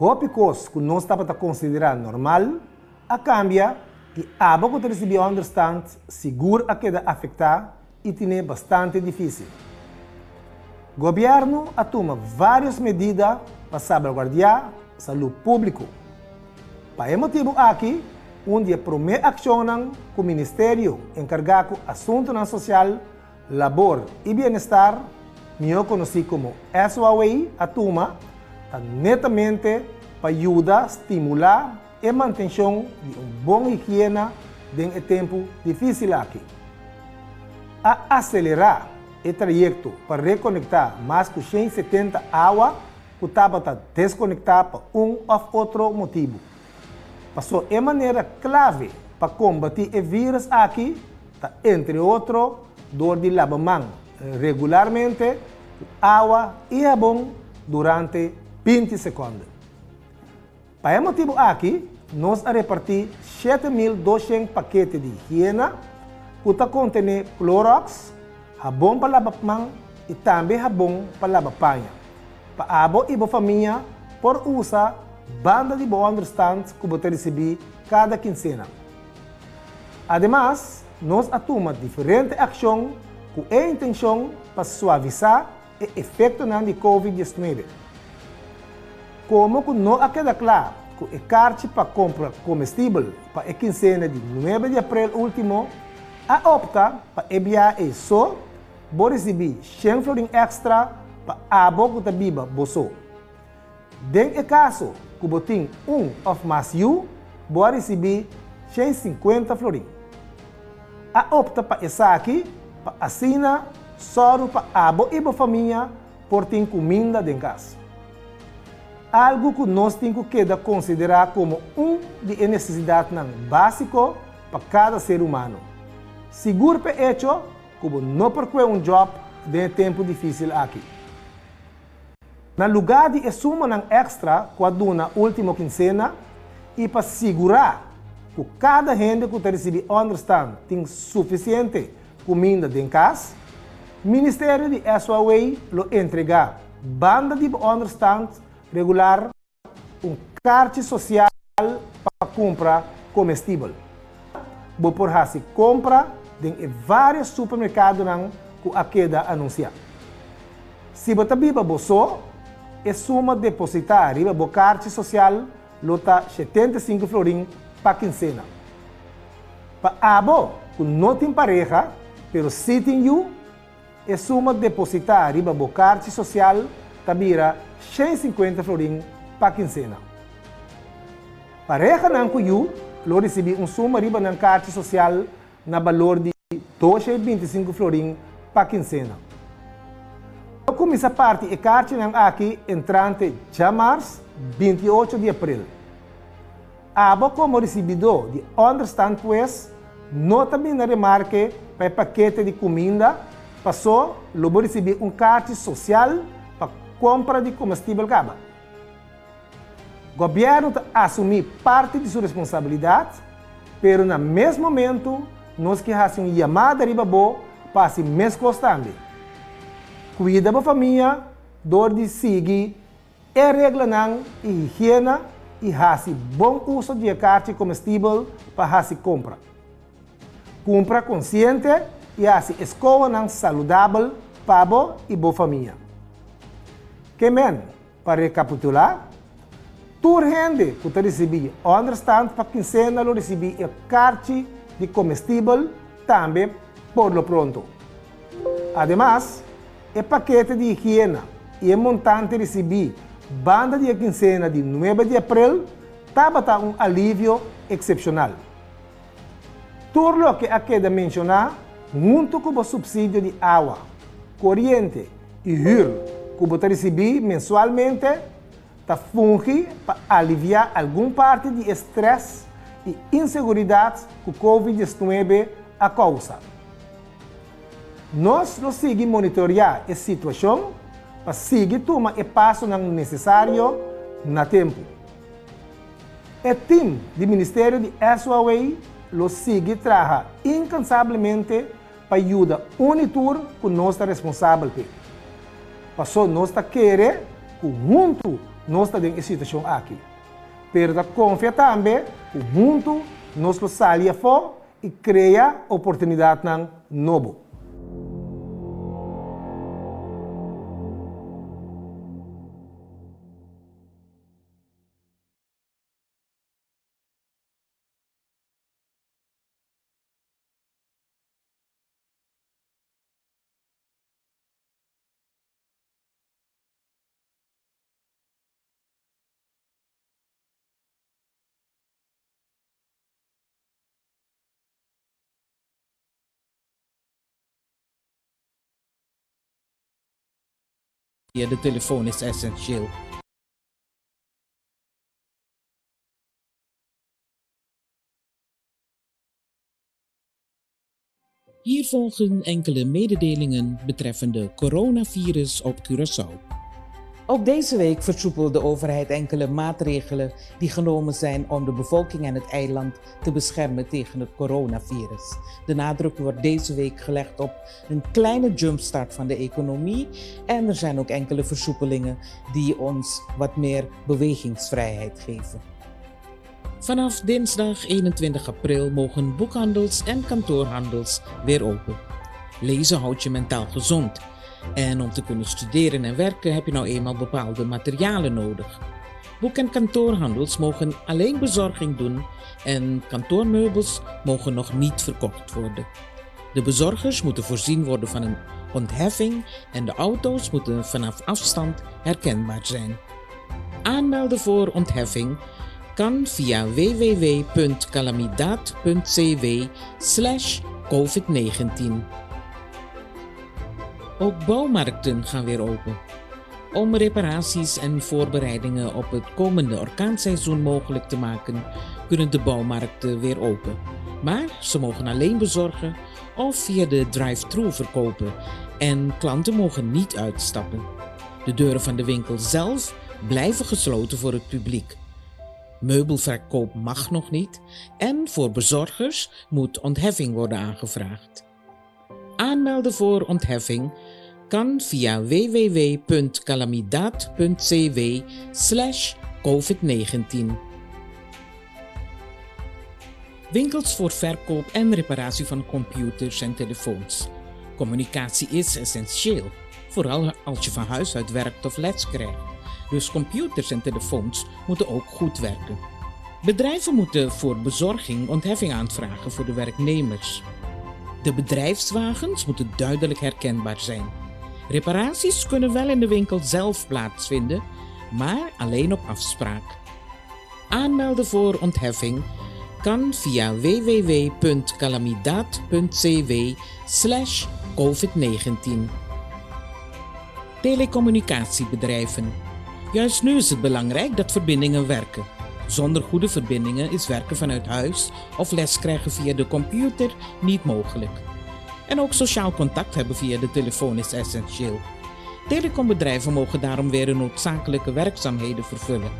Hopi kos ku nos tabata konsiderá normal a kambia i abo ku ta risibí ònderstant sigur a keda afektá i tine bastante difísil. Gobièrnu a tuma vários medida pa salbaguardiá salú públiko. Pa e motibu aki, un di e promé akshonnan ku Ministerio enkargá ku Asuntunan Sosial, Labor i Bienestar, mihó konosí komo SOAW, a tuma ta netamente pa yuda stimulá e mantenshon di un bon higiena den e tempu difísil aki. A aselerá e trayekto pa rekonektá mas ku 170 awa ku tabata deskonektá pa un òf otro motibu. Pasó e manera klave pa kombatí e vírus aki ta entre otro dor di laba man regularmente ku awa i habon durante 20 sekònde. Pa e motibu aki nos a repartí 7200 pakete di higiena ku ta kontené Clorox, habon pa laba man i tambe habon pa laba paña, pa abo i bo famia por usa banda di bo ònderstant ku bo ta risibí kada kinsena. Ademas, nos a tuma diferente akshon ku e intenshon pa suavisá e efektonan di Covid 19. Komo ku no a keda kla ku e karchi pa kompra komestibel pa e kinsena di 9 di aprel último, a opta pa e biaha ei so bo risibí 100 florin èkstra pa abo ku ta biba bo so. Den e kaso ku bo tin un òf mas yu, bo a risibí 150 florin. A opta pa esaki pa asina sòru pa abo i bo famia por tin kuminda den kas. Algu ku nos tin ku keda konsiderá komo un di e nesesidatnan básiko pa kada ser humano. Sigur p'e echo ku bo no por kue un djòp den e tempu difísil aki. Na lugá di e sumanan èkstra ku a duna último kinsena i pa sigurá ku kada hende ku ta risibí ònderstant tin sufisiente kuminda den kas, Ministerio di SOAW lo entregá banda di bo ònderstant regular un karchi sosial pa kumpra komestibel. Bo por hasi kompra den e vários supermerkadonan ku a keda anunsiá. Si bo ta biba bo so, e suma depositá riba bo karchi sosial lo ta 75 florin pa kinsena. Pa abo ku no tin pareha, pero sí tin yu, e suma depositá riba bo karchi sosial ta bira 150 florin pa kinsena. Parehanan ku yu lo risibí un suma riba nan karchi sosial na balor di 225 florin pa kinsena. Lo kuminsá parti e karchinan aki entrante djamars 28 di aprel. Abo komo risibidó di ònderstant pues no ta bini na remarke pa e pakete di kuminda, pasó lo bo risibí un karchi sosial pa kompra di komestibel kaba. Gobièrnu ta asumí parti di su responsabilidat, pero na mes momentu nos ke hasi un yamada riba bo pa hasi meskos tambe. Kuida bo famia dor di sigui e reglanan i higiena i hasi bon uso di e karchi komestibel pa hasi kompra. Kumpra konsiente i hasi eskohonan saludabel pa bo i bo famia. Ke men, pa rekapitulá, tur hende ku ta risibí ònderstant pa kinsena lo risibí e karchi di komestibel tambe por lo pronto. Ademas, e pakete di higiena i e montante risibí banda di e kinsena di 9 di aprel tabata un alivio eksepshonal. Tur loke a keda menshoná huntu ku bo supsidio di awa, koriente i hür ku bo ta risibí mensualmente ta fungi pa aliviá algun parti di e strès i inseguridat ku Covid 19 a kousa. Nos lo sigui monitoriá e situashon pa sigui tuma e pasonan nesesario na tempu. E tim di Ministerio di SOAW lo sigui traha inkansablemente pa yuda un i tur ku nos ta responsabel p'e. Pasó nos ta kere ku huntu nos ta den e situashon aki, pero ta konfia tambe ku huntu nos lo sali afó i krea oportunidatnan nobo. Via de telefoon is essentieel. Hier volgen enkele mededelingen betreffende coronavirus op Curaçao. Ook deze week versoepelt de overheid enkele maatregelen die genomen zijn om de bevolking en het eiland te beschermen tegen het coronavirus. De nadruk wordt deze week gelegd op een kleine jumpstart van de economie en er zijn ook enkele versoepelingen die ons wat meer bewegingsvrijheid geven. Vanaf dinsdag 21 april mogen boekhandels en kantoorhandels weer open. Lezen houdt je mentaal gezond. En om te kunnen studeren en werken heb je nou eenmaal bepaalde materialen nodig. Boek- en kantoorhandels mogen alleen bezorging doen en kantoormeubels mogen nog niet verkocht worden. De bezorgers moeten voorzien worden van een ontheffing en de auto's moeten vanaf afstand herkenbaar zijn. Aanmelden voor ontheffing kan via www.calamidad.cw slash covid-19. Ook bouwmarkten gaan weer open. Om reparaties en voorbereidingen op het komende orkaanseizoen mogelijk te maken, kunnen de bouwmarkten weer open. Maar ze mogen alleen bezorgen of via de drive-thru verkopen en klanten mogen niet uitstappen. De deuren van de winkel zelf blijven gesloten voor het publiek. Meubelverkoop mag nog niet en voor bezorgers moet ontheffing worden aangevraagd. Aanmelden voor ontheffing kan via www.calamidad.cw slash covid-19. Winkels voor verkoop en reparatie van computers en telefoons. Communicatie is essentieel, vooral als je van huis uit werkt of les krijgt. Dus computers en telefoons moeten ook goed werken. Bedrijven moeten voor bezorging ontheffing aanvragen voor de werknemers. De bedrijfswagens moeten duidelijk herkenbaar zijn. Reparaties kunnen wel in de winkel zelf plaatsvinden, maar alleen op afspraak. Aanmelden voor ontheffing kan via www.calamidad.cw slash covid-19. Telecommunicatiebedrijven. Juist nu is het belangrijk dat verbindingen werken. Zonder goede verbindingen is werken vanuit huis of les krijgen via de computer niet mogelijk. En ook sociaal contact hebben via de telefoon is essentieel. Telecombedrijven mogen daarom weer hun noodzakelijke werkzaamheden vervullen.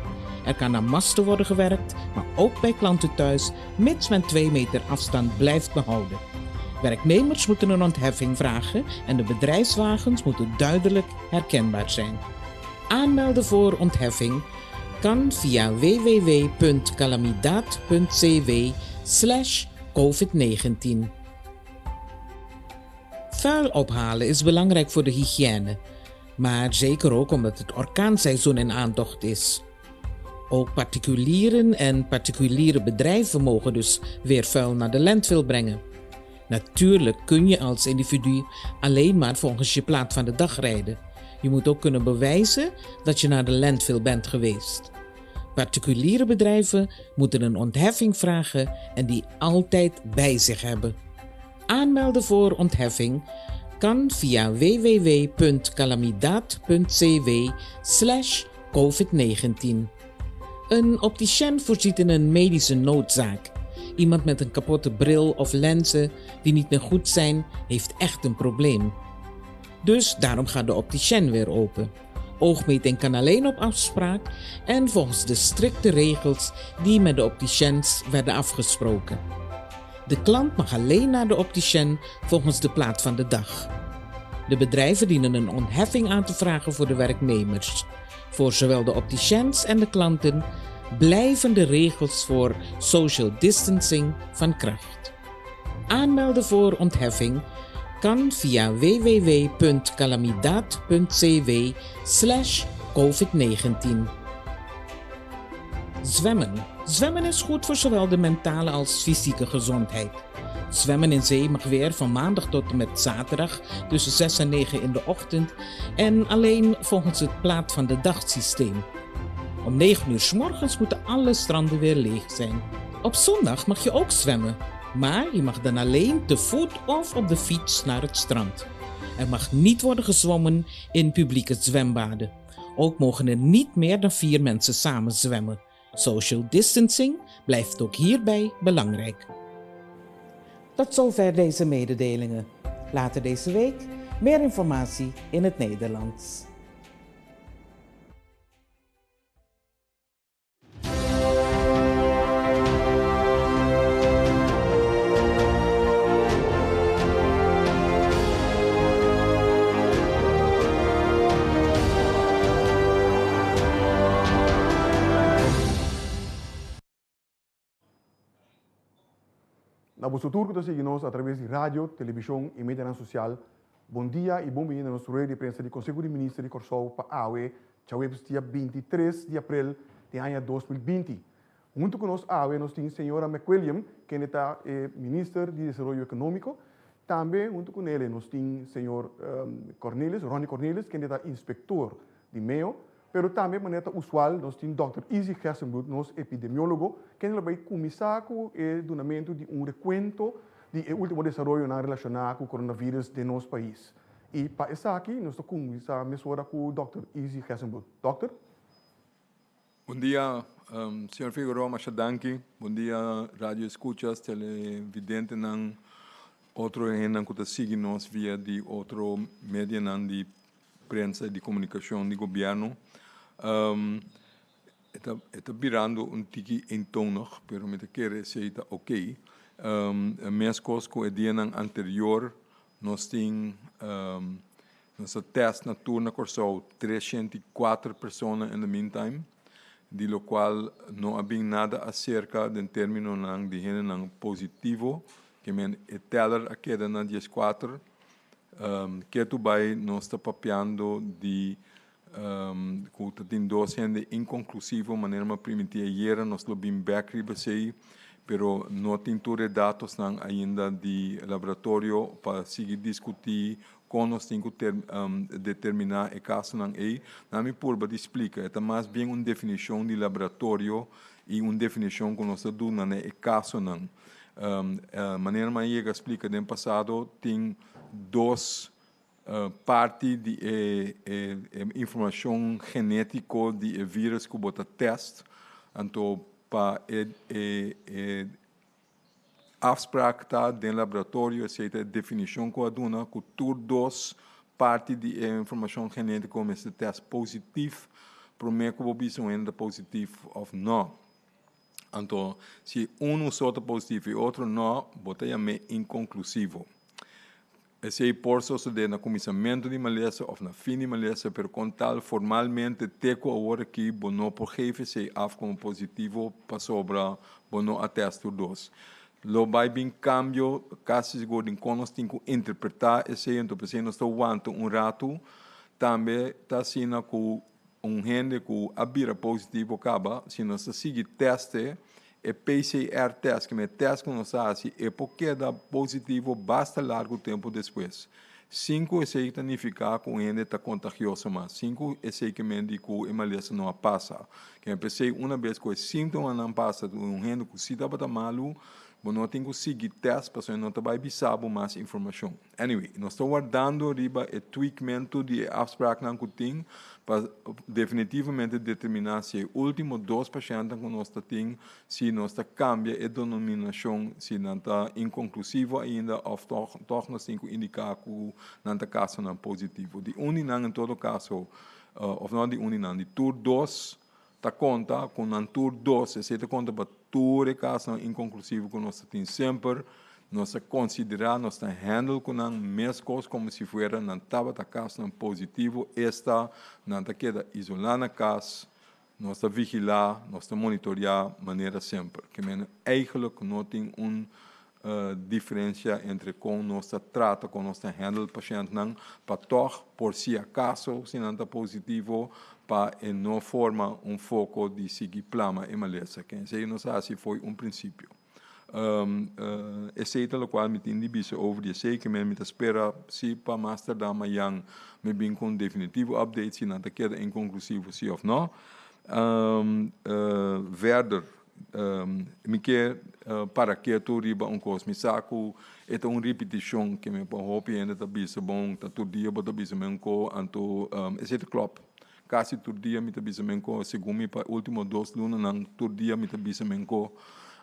Er kan aan masten worden gewerkt, maar ook bij klanten thuis, mits men 2 meter afstand blijft behouden. Werknemers moeten een ontheffing vragen en de bedrijfswagens moeten duidelijk herkenbaar zijn. Aanmelden voor ontheffing kan via www.calamidad.cw slash covid-19. Vuil ophalen is belangrijk voor de hygiëne, maar zeker ook omdat het orkaanseizoen in aantocht is. Ook particulieren en particuliere bedrijven mogen dus weer vuil naar de landfill brengen. Natuurlijk kun je als individu alleen maar volgens je plaat van de dag rijden. Je moet ook kunnen bewijzen dat je naar de landfill bent geweest. Particuliere bedrijven moeten een ontheffing vragen en die altijd bij zich hebben. Aanmelden voor ontheffing kan via www.calamidad.cw slash covid-19. Een opticien voorziet in een medische noodzaak. Iemand met een kapotte bril of lenzen die niet meer goed zijn, heeft echt een probleem. Dus daarom gaat de opticien weer open. Oogmeting kan alleen op afspraak en volgens de strikte regels die met de opticiens werden afgesproken. De klant mag alleen naar de opticien volgens de plaat van de dag. De bedrijven dienen een ontheffing aan te vragen voor de werknemers. Voor zowel de opticiens en de klanten blijven de regels voor social distancing van kracht. Aanmelden voor ontheffing kan via www.calamidad.cw slash covid-19. Zwemmen. Zwemmen is goed voor zowel de mentale als fysieke gezondheid. Zwemmen in zee mag weer van maandag tot en met zaterdag tussen 6 en 9 in de ochtend en alleen volgens het plaat van de dag systeem. Om 9 uur s morgens moeten alle stranden weer leeg zijn. Op zondag mag je ook zwemmen, maar je mag dan alleen te voet of op de fiets naar het strand. Er mag niet worden gezwommen in publieke zwembaden. Ook mogen er niet meer dan vier mensen samen zwemmen. Social distancing blijft ook hierbij belangrijk. Tot zover deze mededelingen. Later deze week meer informatie in het Nederlands. Na boso tur ku ta sigui nos atraves di radio, televishon i medianan sosial, bon dia i bon bini na nos rueda di prensa di Konseho di Minister di Kòrsou pa awe, djaweps dia 23 di aprel di aña 2020. Huntu ku nos awe nos tin señora McWilliam, kende ta e Minister di Desaroyo Ekonómiko. Tambe huntu ku nele nos tin señor Cornelis, Ronnie Cornelis, kende ta inspektor di meo. Pero tambe manera ta usual nos tin dòkter Izzy Gerstenbluth, nos epidemiólogo, kende lo bai kuminsá ku e dunamentu di un rekuento di e último desaroyonan relashoná ku coronavirus den nos pais. I pa esaki nos ta kuminsá mesora ku dòkter Izzy Gerstenbluth. Dòkter? Bon dia, señor Figueroa, masha danki. Bon dia radio escuchas, televidentenan, otro hendenan ku ta sigui nos via di otro medianan di prensa y di comunicacion di gobierno. E ta e ta birando un tiki eentonig, pero mi ta kere esey ta ok. Mescos cu e dianan anterior nos tin nos a test na tur na Corsou 304 persona in the meantime, di locual no a bin nada acerca den terminonan di hendenan positivo, ke men e teller a keda na 14. Ketu bai nos ta papiando di ku ta tin dos hende inkonklusivo, manera mi a primintí ayera nos lo bin bèk riba esei, pero no tin tur e datosnan ainda di laboratorio pa sigui diskutí kon nos tin ku determiná e kasonan ei. Nan mi purba di splika, e ta mas bien un definishon di laboratorio i un definishon ku nos ta duna na e kasonan. Manera mi a yega a splika den pasado tin dos parti di e informashon genetiko di e virus ku bo ta test. Anto pa e e afsprak ta den laboratorio esei ta e definishon ku a duna ku tur dos parti di e informashon genetiko mester test positif promé ku bo bisa un hende ta positif òf nò. Anto, si unu so ta positivo i otro no, bo ta yam'é inkonklusivo. Esei por sosodé na kuminsamentu di malesa òf na fin di malesa, pero kon tal formalmente te ku awor aki bo no por geef esei af komo positivo pasobra bo no a tèst tur dos. Lo bai bin kambio kasi sigur den kon nos tin ku interpretá esei, anto p'esei nos ta wanta un ratu. Tambe ta asina ku Un hende ku a bira positivo kaba, si nos ta sigui tèste, e PCR tèst, keme tèst ku nos ta hasi, e por keda positivo basta largu tempu despues. Sin ku esei ta nifiká ku un hende ta kontagioso mas, sin ku esei ke men di ku e malesa no a pasa. Keme p'esei una bes ku e síntomanan pasa di un hende ku si tabata malu, bo no tin ku sigui tèst pasobra e no ta bai bisa bo mas informashon. Anyway, nos ta wardando riba e tweakmentu di e afspraaknan ku tin pa definitivamente determiná si e último dos pashèntnan ku nos ta tin, si nos ta kambia e denominashon, si nan ta inkonklusivo ainda òf tòg tòg nos tin ku indiká ku nan ta kasonan positivo. Di un di nan en todo kaso, òf no di un di nan, di tur dos ta konta ku nan tur dos, esei ta konta pa tur e kasonan inkonklusivo ku nos ta tin semper. Nos ta konsiderá, nos ta handle ku nan meskos komo si fuera nan tabata kasonan positivo, esta nan ta keda isolá na kas, nos ta vigilá, nos ta monitoriá manera semper. Ke men eigenlijk no tin un diferensia entre kon nos ta trata, kon nos ta handle pashèntnan, pa tòg por si akaso si nan ta positivo pa e no forma un foko di sigui plama e malesa. Ken esei nos a hasi fo'i un prinsipio. Esei ta lokual mi tin di bisa over di esei, ke men mi ta spera si pa mas tardá mayan mi bin ku un definitivo update si nan ta keda inkonklusivo si òf no. Verder, mi ke para ketu riba un kos. Mi sa ku e ta un ripitishon ke mi pa hopi hende ta bisa bon ta tur dia bo ta bisa mi un ko anto esei ta klòp. Kasi tur dia mi ta bisa menko, segun mi pa ultimo dos lunanan tur dia mi ta bisa menko,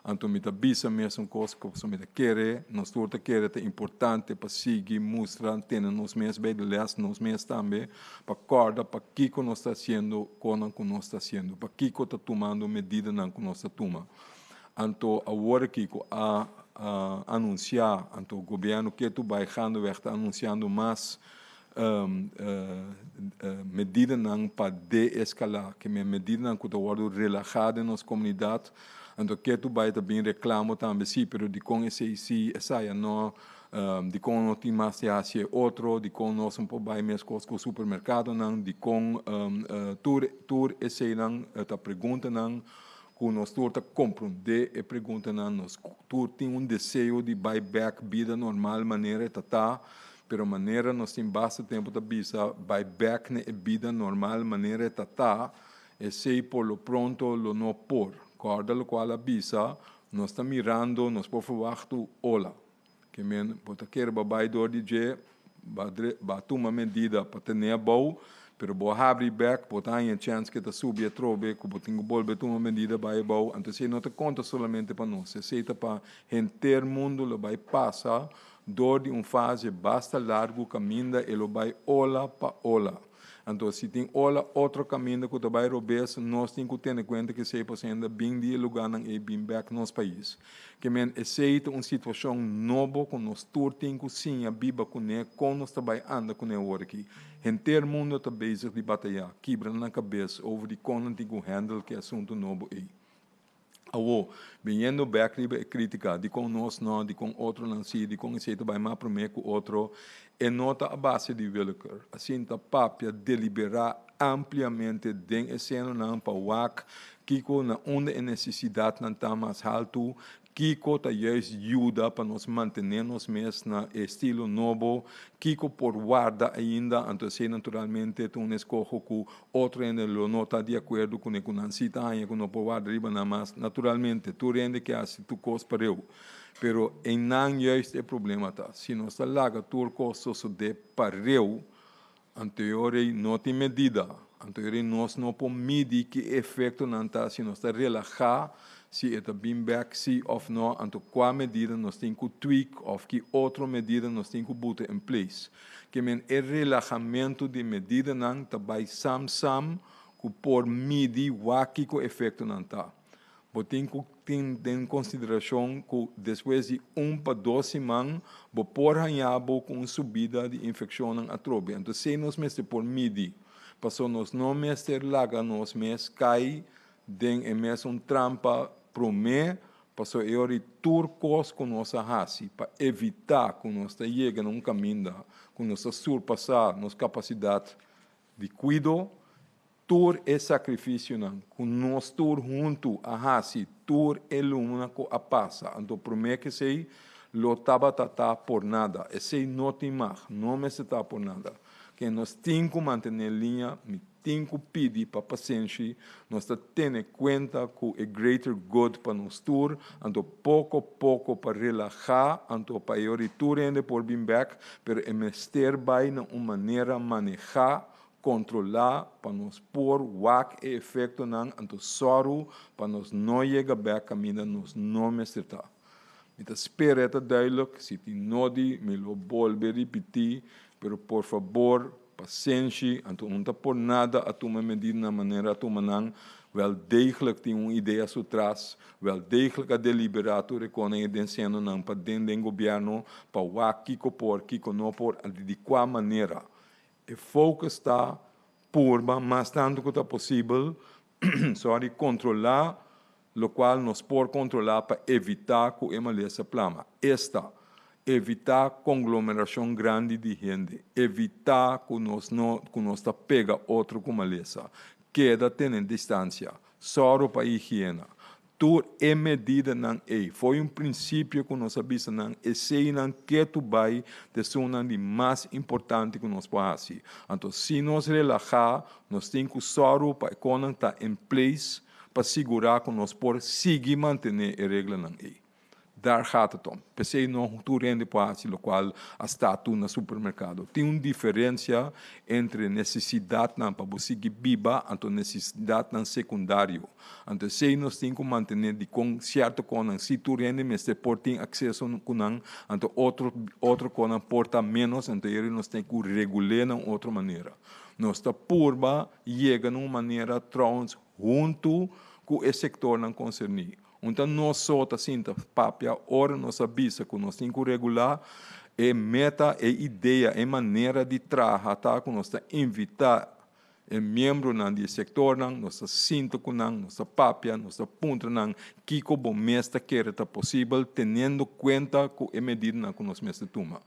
anto mi ta bisa mesun kos pasobra mi ta kere, nos tur ta kere ta importante pa sigui mustra, tene nos mes bij de les, nos mes tambe, pa kòrda pakiko nos ta hasiendo konan ku nos ta hasiendo, pakiko ta tumando medidanan ku nos ta tuma. Anto awor aki ku a anunsiá, anto gobièrnu ketu bai gaandeweg ta anunsiando mas medidanan pa de-eskalá, ke men medidanan ku ta wòrdu relahá den nos komunidat. Anto ketu bai ta bin reklamo tambe, sí, pero dikon esei sí, esaya no, dikon no tin mas di hasi e otro, dikon nos no por bai meskos ku supermerkadonan, dikon tur tur eseinan ta preguntanan ku nos tur ta komprondé e preguntanan, nos tur tin un deseo di bai bèk bida normal manera e ta ta. Pero manera nos tin basta tempu ta bisa bai bek na e bida normal manera e ta ta, esei por lo pronto lo no por. Kòrda lokual a bisa, nos ta mirando, nos por ferwachtu ola. Ke men, bo ta kere bo bai dor di dje, ba tuma medida pa tene abou, pero bo habri bek, bo ta haña chèns ke ta subi atrobe, ku bo tin ku bolbe tuma medida bai abou. Anto esei no ta konta solamente pa nos, esei ta pa henter mundu lo bai pasa Dor di un fase basta largu kaminda e lo bai ola pa ola. Anto si tin ola otro kaminda ku ta bai robes, nos tin ku tene kuenta ku esei pasenda bin di e lugánan ei bin bèk nos pais. Ke men esei ta un situashon nobo ku nos tur tin ku siña biba kuné kon nos ta bai anda kuné awor aki. Henter mundo ta bezig di batayá, kibra nan kabes over di kon nan tin ku handle ku e asuntu nobo ei. Awor, biniendo bek riba e kritika, dikon nos no, dikon otronan si, dikon esei ta bai mas promé ku otro, e no ta a base di willekeur. Asin ta papia deliberá ampliamente den e senonan pa wak kiko na unda e nesesidatnan ta mas haltu, Kiko ta juist yuda pa nos mantené nos mes na e estilo nobo? Kiko por warda ainda? Anto esei naturalmente ta un eskoho ku otro hende lo no ta di akuerdo kuné, ku nan sí ta haña ku no por warda riba nan mas. Naturalmente, tur hende ke hasi tur kos pareu. Pero einan juist e problema ta. Si nos ta laga tur kos sosodé pareu, Anto e ora ei no tin medida. Anto e ora ei nos no por midi ki efektonan ta si nos ta relahá, si e ta bin bèk sí òf nò, anto kua medida nos tin ku tweak òf ki otro medida nos tin ku buta in place. Ke men e relahamentu di medidanan ta bai sam sam ku por midi wak kiko efektonan ta. Bo tin ku tin den konsiderashon ku despues di un pa dos siman bo por haña bo ku un subida di infekshonnan atrobe. Anto esei nos mester por midi, pasobra nos no mester laga nos mes kai den e mesun trampa promé, pasobra e ora di tur kos ku nos a hasi pa evitá ku nos ta yega na un kaminda ku nos ta surpasá nos kapasidat di kuido, Tur e sakrifisionan ku nos tur huntu a hasi tur e luna ku a pasa, anto promé ku esei lo tabata ta por nada. Esei no tin mag, no mester ta por nada. Ke nos tin ku mantené liña, mi tin ku pidi pa pasenshi, nos ta tene kuenta ku e greater good pa nos tur, anto poko poko pa relahá, anto pa e ora di tur hende por bin bèk, pero e mester bai na un manera manehá Kontrolá pa nos por wak e efektonan anto sòru pa nos no yega bèk kaminda nos no mester ta. Mi ta spera e ta duidelijk, si tin nodi mi lo bolbe ripití, pero por fabor pasenshi, anto un ta por nada a tuma e medidanan manera a tuma nan. Wel degelijk tin un idea su tras, wel degelijk a deliberá tur e konan ei den senonan pa den den gobièrnu pa wak kiko por, kiko no por, anto di kua manera. E focus ta purba mas tantu ku ta posibel, sorry, kontrolá lokual nos por kontrolá pa evitá ku e malesa plama. Esta, evitá konglomerashon grandi di hende, evitá ku nos no ku nos ta pega otro ku malesa, keda tene distansia, sòru pa higiena. Tur e medidanan ei, foi un prinsipio ku nos a bisa nan, eseinan ketu bai ta esunnan di mas importante ku nos por hasi. Anto si nos relahá, nos tin ku sòru pa e konan ta in place pa sigurá ku nos por sigui mantené e reglanan ei. Daar gaat het om. P'esei no tur hende por hasi lokual a sta tur na supermerkado. Tin un diferensia entre nesesidatnan pa bo sigui biba anto nesesidatnan sekundario. Anto esei nos tin ku mantené dikon sierto konan si tur hende mester por tin akseso ku nan, anto otro otro konan por ta ménos, anto eri nos tin ku regul'é na un otro manera. Nos ta purba yega na un manera trouwens huntu ku e sektornan konserní. Un ta nos so ta sinta papia ora nos a bisa ku nos tin ku regulá e meta, e idea, e manera di traha ta ku nos ta invitá e miembronan di e sektornan, nos ta sinta ku nan, nos ta papia, nos ta puntra nan kiko bo mes ta kere ta posibel teniendo kuenta ku e medidanan ku nos mester tuma.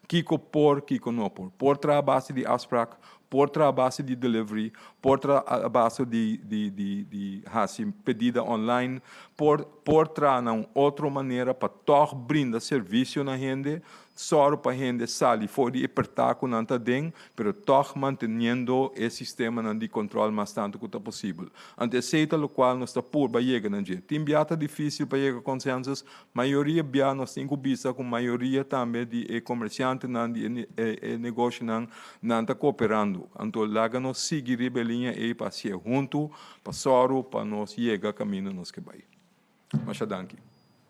Kiko por, kiko no por. Por traha base di afsprak, Por traha base di delivery, por traha base di di di di hasi pedida online, por por traha na un otro manera pa tòg brinda servisio na hende, sòru pa hende sali for di e pertá ku nan ta den, pero tòg manteniendo e sistemanan di kòntròl mas tantu ku ta posibel. Anto esei ta lokual nos ta purba yega na dje. Tin bia ta difísil pa yega konsensus, Mayoria bia nos tin ku bisa ku mayoria tambe di e komersiantenan di e negoshonan nan ta kooperando. Anto laga nos sigui riba e liña ei pa hasié huntu pa sòru pa nos yega kaminda nos ke bai. Masha danki.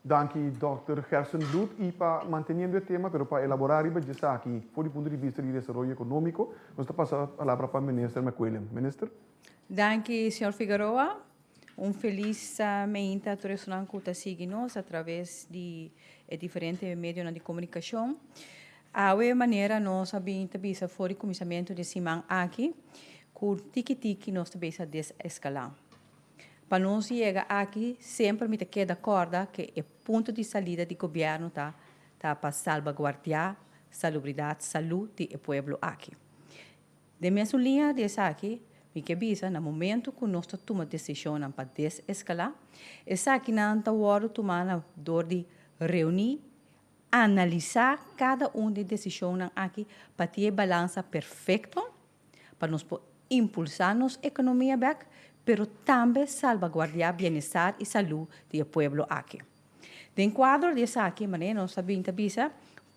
Danki Dòkter Gerstenbluth i pa manteniendo e tema pero pa elaborá riba djesaki for di punto di bista di desaroyo ekonómiko nos ta pasa palabra pa Minister McWilliam. Minister. Danki señor Figueroa. Un felis meinta tur esunnan ku ta sigui nos a traves di e diferente medionan di komunikashon. Awe manera nos a bin ta bisa for di kuminsamentu di e siman aki ku tiki tiki nos ta bisa deseskalá. Pa nos yega aki semper mi ta keda kòrda ke e punto di salida di gobièrnu ta ta pa salbaguardiá salubridat, salú di e pueblo aki. Den mesun liña di esaki, mi ke bisa na momento ku nos ta tuma desishonnan pa deseskalá, esakinan ta wòrdu tumá na dor di reuní, analisá kada un di e desishonnan aki pa tin e balansa perfekto pa nos por impulsá nos ekonomia bèk, pero tambe salbaguardiá bienestar i salú di e pueblo aki. Den kuadro di esaki, manera nos ta bin ta bisa,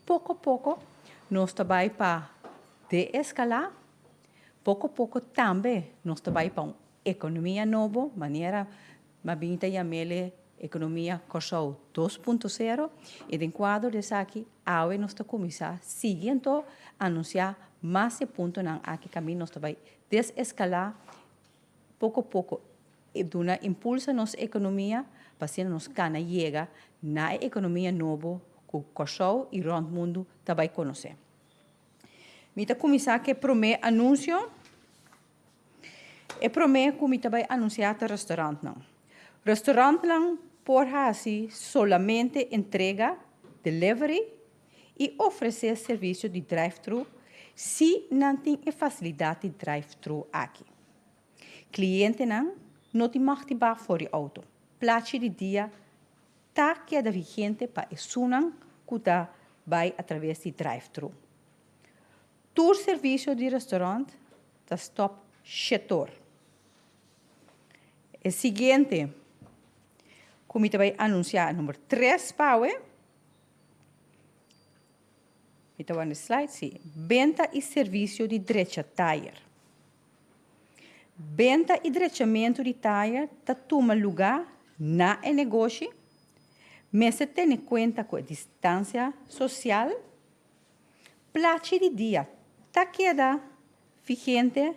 Poko poko nos ta bai pa deeskalá, poko poko tambe nos ta bai pa un ekonomia nobo, manera Mabin ta yam'el ekonomia Kòrsou 2.0, i den kuadro di esaki awe nos ta kuminsá sigui anto anunsiá mas e puntonan aki kaminda nos ta bai deseskalá poko poko e duna impulso nos ekonomia pa asina nos kana yega na e ekonomia nobo ku Kòrsou i rònt mundu ta bai konosé. Mi ta kuminsá ku e promé anunsio. E promé ku mi ta bai anunsiá ta restaurantnan. Restaurantnan por hasi solamente entrega, delivery, i ofresé servisio di drive-thru si nan tin e fasilidat di drive-thru aki. Klientenan no tin mag di baha for di outo. Plachi di dia ta keda vigente pa esunnan ku ta bai atraves di drive-thru. Tur servisio di restaurant ta stòp shetor. E siguiente ku mi ta bai anunsiá number tres pawe. Mi ta wak na e slide, si. Benta i servisio di drecha tayer. Benta i drechamentu di tayer ta tuma lugá na e negoshi. Mester tene kuenta ku e distansia sosial. Plachi di dia ta keda vigente.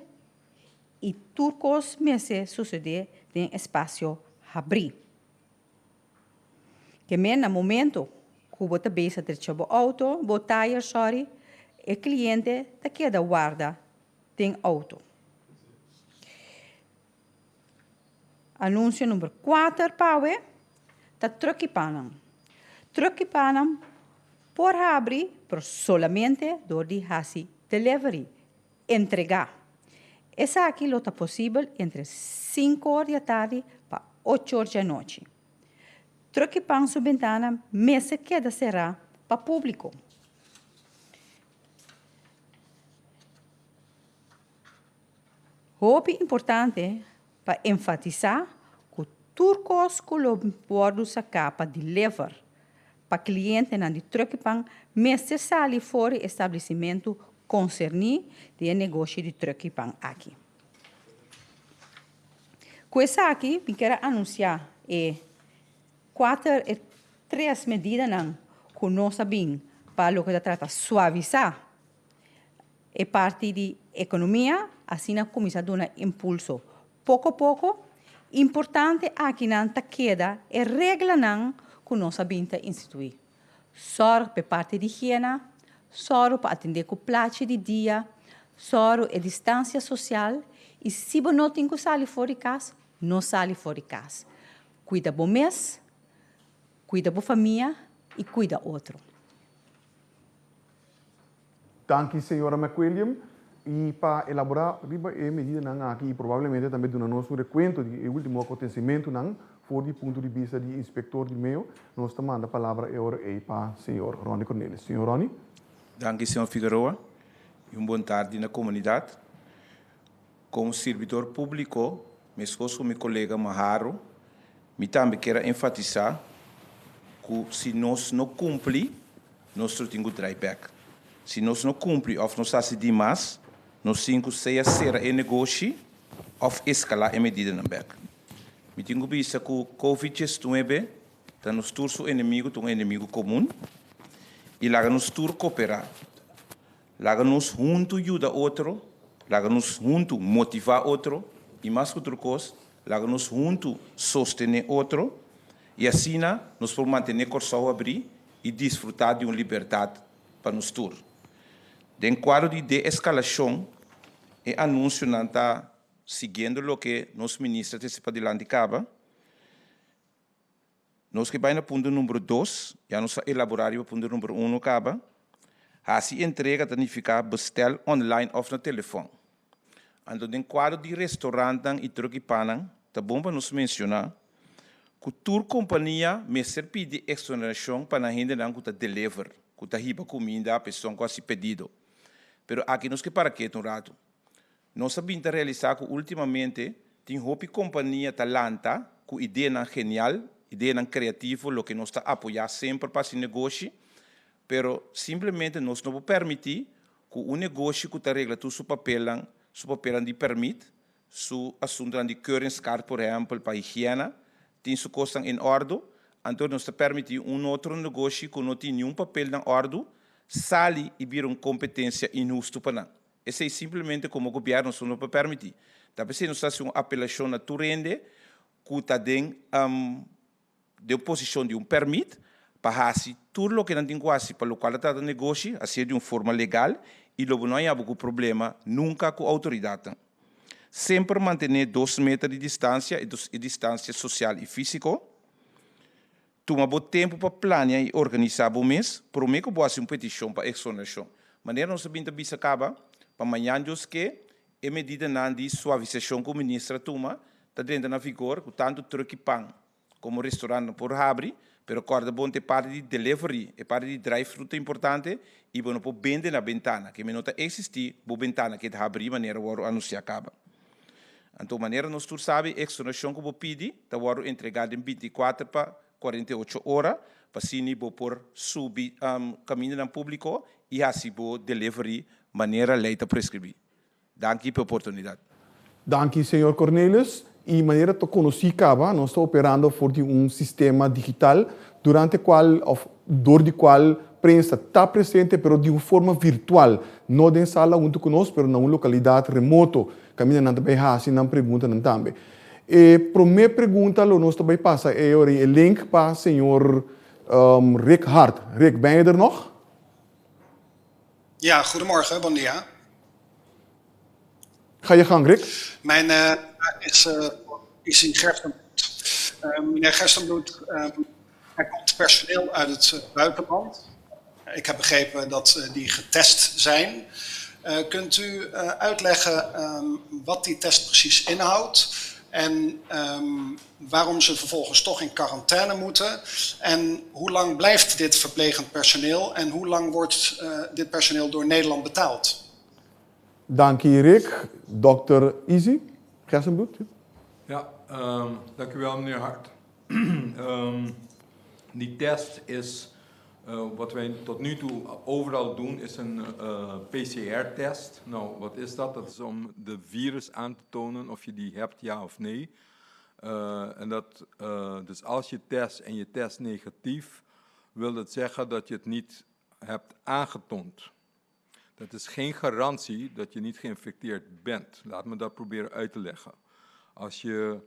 I tur kos mester susedé den espasio habrí. Ke men na momento ku bo ta bisa drecha bo outo, bo tayer sòri, e kliente ta keda warda den outo. Anunsio number kuater pawe ta trukipanan. Trukipanan por habri pero solamente dor di hasi delivery, entregá. Esaki lo ta posibel entre sinku or di atardi pa ocho or djanochi. Trukipan su bentana mester keda será pa públiko. Hopi importante pa enfatisá ku tur kos ku lo wòrdu saká pa deliver pa klientenan di Trukipan mester sali for di establesimentu konserní di e negoshi di Trukipan aki. Ku esaki mi kier a anunsiá e kuater e tres medidanan ku nos a bin pa loke ta trata suavisá E parti di ekonomia asina kuminsá duna impulso poko poko. Importante akinan ta keda e reglanan ku nos a bin ta instituí. Sòrg pa e parti di higiena, sòru pa atendé ku plachi di dia, sòru e distansia sosial i si bo no tin ku sali for di kas, no sali for di kas. Kuida bo mes, kuida bo famia i kuida otro. Danki señora McWilliam y pa elabora riba e medidanan aki y probablemente tambe duna nos un recuento di e ultimo acontecimentonan for di punto di bista di inspector di meo, nos ta manda palabra e ora ey pa señor Ronnie Cornelis. Señor Ronnie. Danki señor Figueroa y un bon tardi na comunidad. Como sirbidor publico, mescos cu mi colega Maharo, mi tambe kier a enfatisa cu si nos no cumpli, nos lo tin cu draai bek. Si nos no cumpli of nos haci dimas, nos tin cu sea cera e negoshi of escala e medidanan bek. Mi tin cu bisa cu Covid diesnuebe ta nos tur su enemigo, ta un enemigo comun y laga nos tur coopera. Laga nos huntu yuda otro, laga nos huntu motivá otro i mas ku tur kos, laga nos huntu sostené otro i asina nos por mantené Kòrsou abrí i disfrutá di un libertat pa nos tur. Den kuadro di deeskalashon, e anunsionan ta siguiendo loke nos minister ta hasi padilanti kaba. Nos ke bai na punto number dos, ya nos a elaborá riba punto number uno kaba. Hasi entrega ta nifiká bestèl online òf na telefòn. Anto den kuadro di restorantnan i truk i pannan, ta bon pa nos menshoná ku tur kompania mester pidi eksonerashon pa nan hendenan ku ta deliver, ku ta hiba kuminda pa esun ku hasi pedido. Pero aki nos ke para ketu un ratu. Nos a bin ta realisá ku últimamente tin hopi kompania ta lanta ku ideanan genial, ideanan kreativo, loke nos ta apoyá semper pa hasi negoshi, pero simplemente nos no por permití ku un negoshi ku ta regla tur su papelnan, su papelnan di pèrmit, su asuntunan di keuringskaart por ehèmpel pa higiena, tin su kosnan en òrdu, anto nos ta permití un otro negoshi ku no tin niun papel na òrdu sali i bira un kompetensia inhustu pa nan. Esei simplemente komo gobièrnu nos no por permití. Ta p'esei nos ta hasi un apelashon na tur hende ku ta den den posishon di un pèrmit pa hasi tur loke nan tin ku hasi pa lokual ta trata negoshi, hasié di un forma legal i lo bo no haña bo ku problema nunka ku outoridatnan. Semper mantené dos meter di distansia, e distansia sosial i físiko. Tuma bo tempu pa plania i organisá bo mes promé ku bo hasi un petishon pa eksonerashon. Manera nos a bin ta bisa kaba, pa mañan Dios ke, e medidanan di suavisashon ku minister a tuma ta drenta na vigor ku tantu truk i pan komo restorantnan por habri, pero kòrda bon ta e parti di delivery, e parti di drive-thru ta importante i bo no por bende na bentana, ke mi no ta eksistí bo bentana ke ta habrí manera wòrdu anunsiá kaba. Anto manera nos tur sabi, e eksonashon ku bo pidi ta wòrdu entregá den bintikuater pa kuarenta i ocho ora, pa asina bo por subi kamindanan públiko i hasi bo delivery manera lei ta preskribí. Danki pa e oportunidat. Danki señor Cornelius. I manera ta konosí kaba, nos ta operando for di un sistema digital. durante kual òf dor di kual prensa ta presente pero di un forma virtual, no den sala huntu ku nos pero na un lokalidat remoto kaminda nan ta bai hasi nan preguntanan tambe. E promé pregunta lo nos ta bai pasa e ora e link pa señor Rick Hart. Rick, ben je er nog? Ja, goedemorgen, bon dia. Ga je gang, Rick. Mijn vraag is Izzy Gerstenbluth. Meneer Gerstenbluth, er komt personeel uit het buitenland. Ik heb begrepen dat die getest zijn. Kunt u uitleggen wat die test precies inhoudt en waarom ze vervolgens toch in quarantaine moeten? En hoe lang blijft dit verplegend personeel en hoe lang wordt dit personeel door Nederland betaald? Danki Rick. Dòkter Izzy Gerstenbluth. Ja, dank u wel meneer Hart. Die test is, wat wij tot nu toe overal doen, is een PCR-test. Nou, wat is dat? Dat is om de virus aan te tonen of je die hebt, ja of nee. En dat, dus als je test en je test negatief, wil dat zeggen dat je het niet hebt aangetoond. Dat is geen garantie dat je niet geïnfecteerd bent. Laat me dat proberen uit te leggen. Als je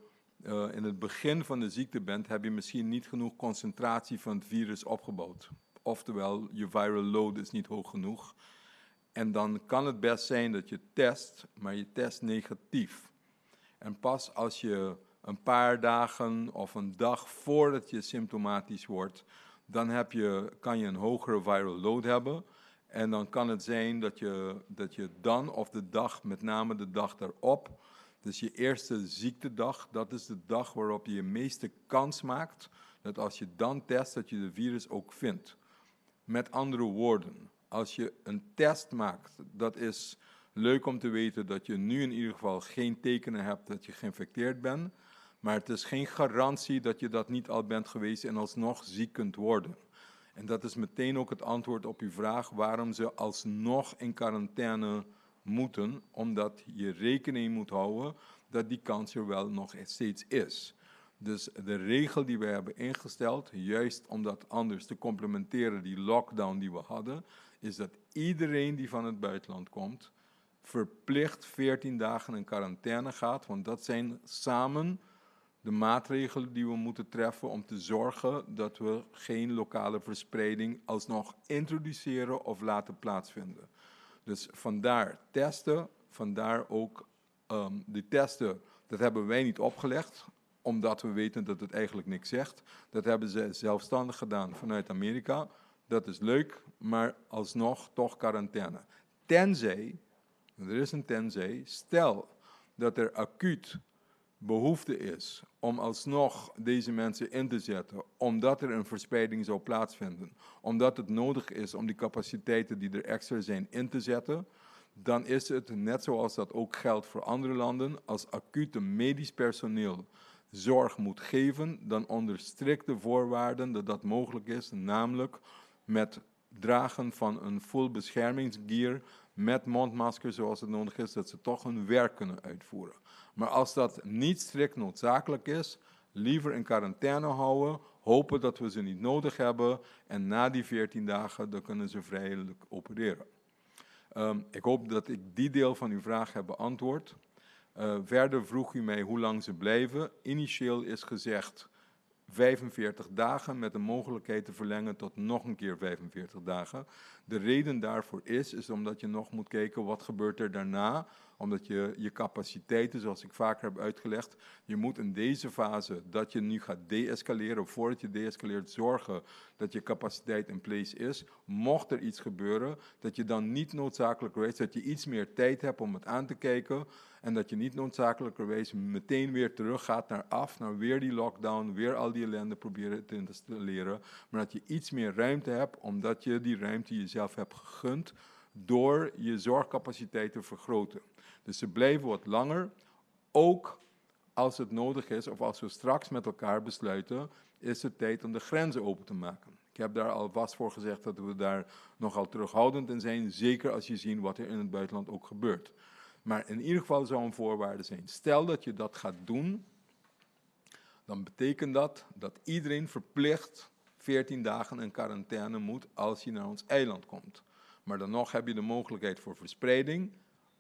in het begin van de ziekte bent, heb je misschien niet genoeg concentratie van het virus opgebouwd. Oftewel, je viral load is niet hoog genoeg. En dan kan het best zijn dat je test, maar je test negatief. En pas als je een paar dagen of een dag voordat je symptomatisch wordt, dan kan je een hogere viral load hebben. En dan kan het zijn dat je dan of de dag, met name de dag daarop, dus je eerste ziektedag, dat is de dag waarop je je meeste kans maakt dat als je dan test, dat je de virus ook vindt. Met andere woorden, als je een test maakt, dat is leuk om te weten dat je nu in ieder geval geen tekenen hebt dat je geïnfecteerd bent, maar het is geen garantie dat je dat niet al bent geweest en alsnog ziek kunt worden. En dat is meteen ook het antwoord op uw vraag waarom ze alsnog in quarantaine moeten, omdat je rekening moet houden dat die kans er wel nog steeds is. Dus de regel die wij hebben ingesteld, juist om dat anders te complementeren, die lockdown die we hadden, is dat iedereen die van het buitenland komt, verplicht 14 dagen in quarantaine gaat, want dat zijn samen de maatregelen die we moeten treffen om te zorgen dat we geen lokale verspreiding alsnog introduceren of laten plaatsvinden. Dus vandaar testen, vandaar ook die testen, dat hebben wij niet opgelegd, omdat we weten dat het eigenlijk niks zegt. Dat hebben ze zelfstandig gedaan vanuit Amerika. Dat is leuk, maar alsnog toch quarantaine. Tenzij, er is een tenzij, stel dat er acuut behoefte is om alsnog deze mensen in te zetten, omdat er een verspreiding zou plaatsvinden, omdat het nodig is om die capaciteiten die er extra zijn in te zetten, dan is het, net zoals dat ook geldt voor andere landen, als acute medisch personeel zorg moet geven, dan onder strikte voorwaarden dat dat mogelijk is, namelijk met dragen van een full beschermingsgear, met mondmasker zoals het nodig is, dat ze toch hun werk kunnen uitvoeren. Maar als dat niet strikt noodzakelijk is, liever in quarantaine houden, hopen dat we ze niet nodig hebben en na die 14 dagen dan kunnen ze vrijelijk opereren. Ik hoop dat ik die deel van uw vraag heb beantwoord. Verder vroeg u mij hoe lang ze blijven. Initieel is gezegd 45 dagen met de mogelijkheid te verlengen tot nog een keer 45 dagen. De reden daarvoor is omdat je nog moet kijken wat gebeurt er daarna. Omdat je je capaciteiten, zoals ik vaker heb uitgelegd, je moet in deze fase dat je nu gaat deescaleren, of voordat je deescaleert, zorgen dat je capaciteit in place is. Mocht er iets gebeuren, dat je dan niet noodzakelijkerwijs, dat je iets meer tijd hebt om het aan te kijken en dat je niet noodzakelijkerwijs meteen weer teruggaat naar af, naar weer die lockdown, weer al die ellende proberen te installeren, maar dat je iets meer ruimte hebt, omdat je die ruimte jezelf hebt gegund door je zorgcapaciteit te vergroten. Dus ze blijven wat langer, ook als het nodig is of als we straks met elkaar besluiten, is het tijd om de grenzen open te maken. Ik heb daar alvast voor gezegd dat we daar nogal terughoudend in zijn, zeker als je ziet wat er in het buitenland ook gebeurt. Maar in ieder geval zou een voorwaarde zijn. Stel dat je dat gaat doen, dan betekent dat dat iedereen verplicht 14 dagen in quarantaine moet als je naar ons eiland komt. Maar dan nog heb je de mogelijkheid voor verspreiding.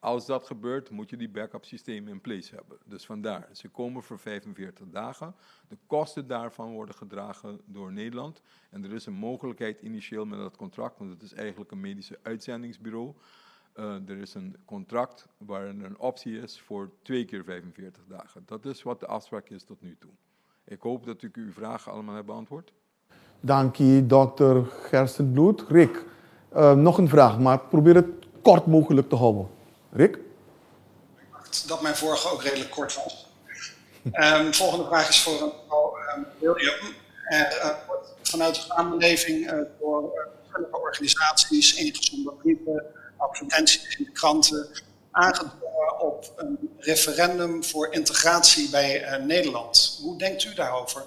Als dat gebeurt, moet je die backup systemen in place hebben. Dus vandaar, ze komen voor 45 dagen. De kosten daarvan worden gedragen door Nederland. En er is een mogelijkheid initieel met dat contract, want het is eigenlijk een medische uitzendingsbureau. Er is een contract waarin er een optie is voor twee keer 45 dagen. Dat is wat de afspraak is tot nu toe. Ik hoop dat ik uw vragen allemaal heb beantwoord. Dank je, dokter Gerstenbluth. Rick, nog een vraag, maar probeer het kort mogelijk te houden. Rick? Dat mijn vorige ook redelijk kort was. Volgende vraag is voor mevrouw William. Er wordt vanuit de samenleving door verschillende organisaties, ingezonden brieven, advertenties in de kranten, aangedrongen op een referendum voor integratie bij Nederland. Hoe denkt u daarover?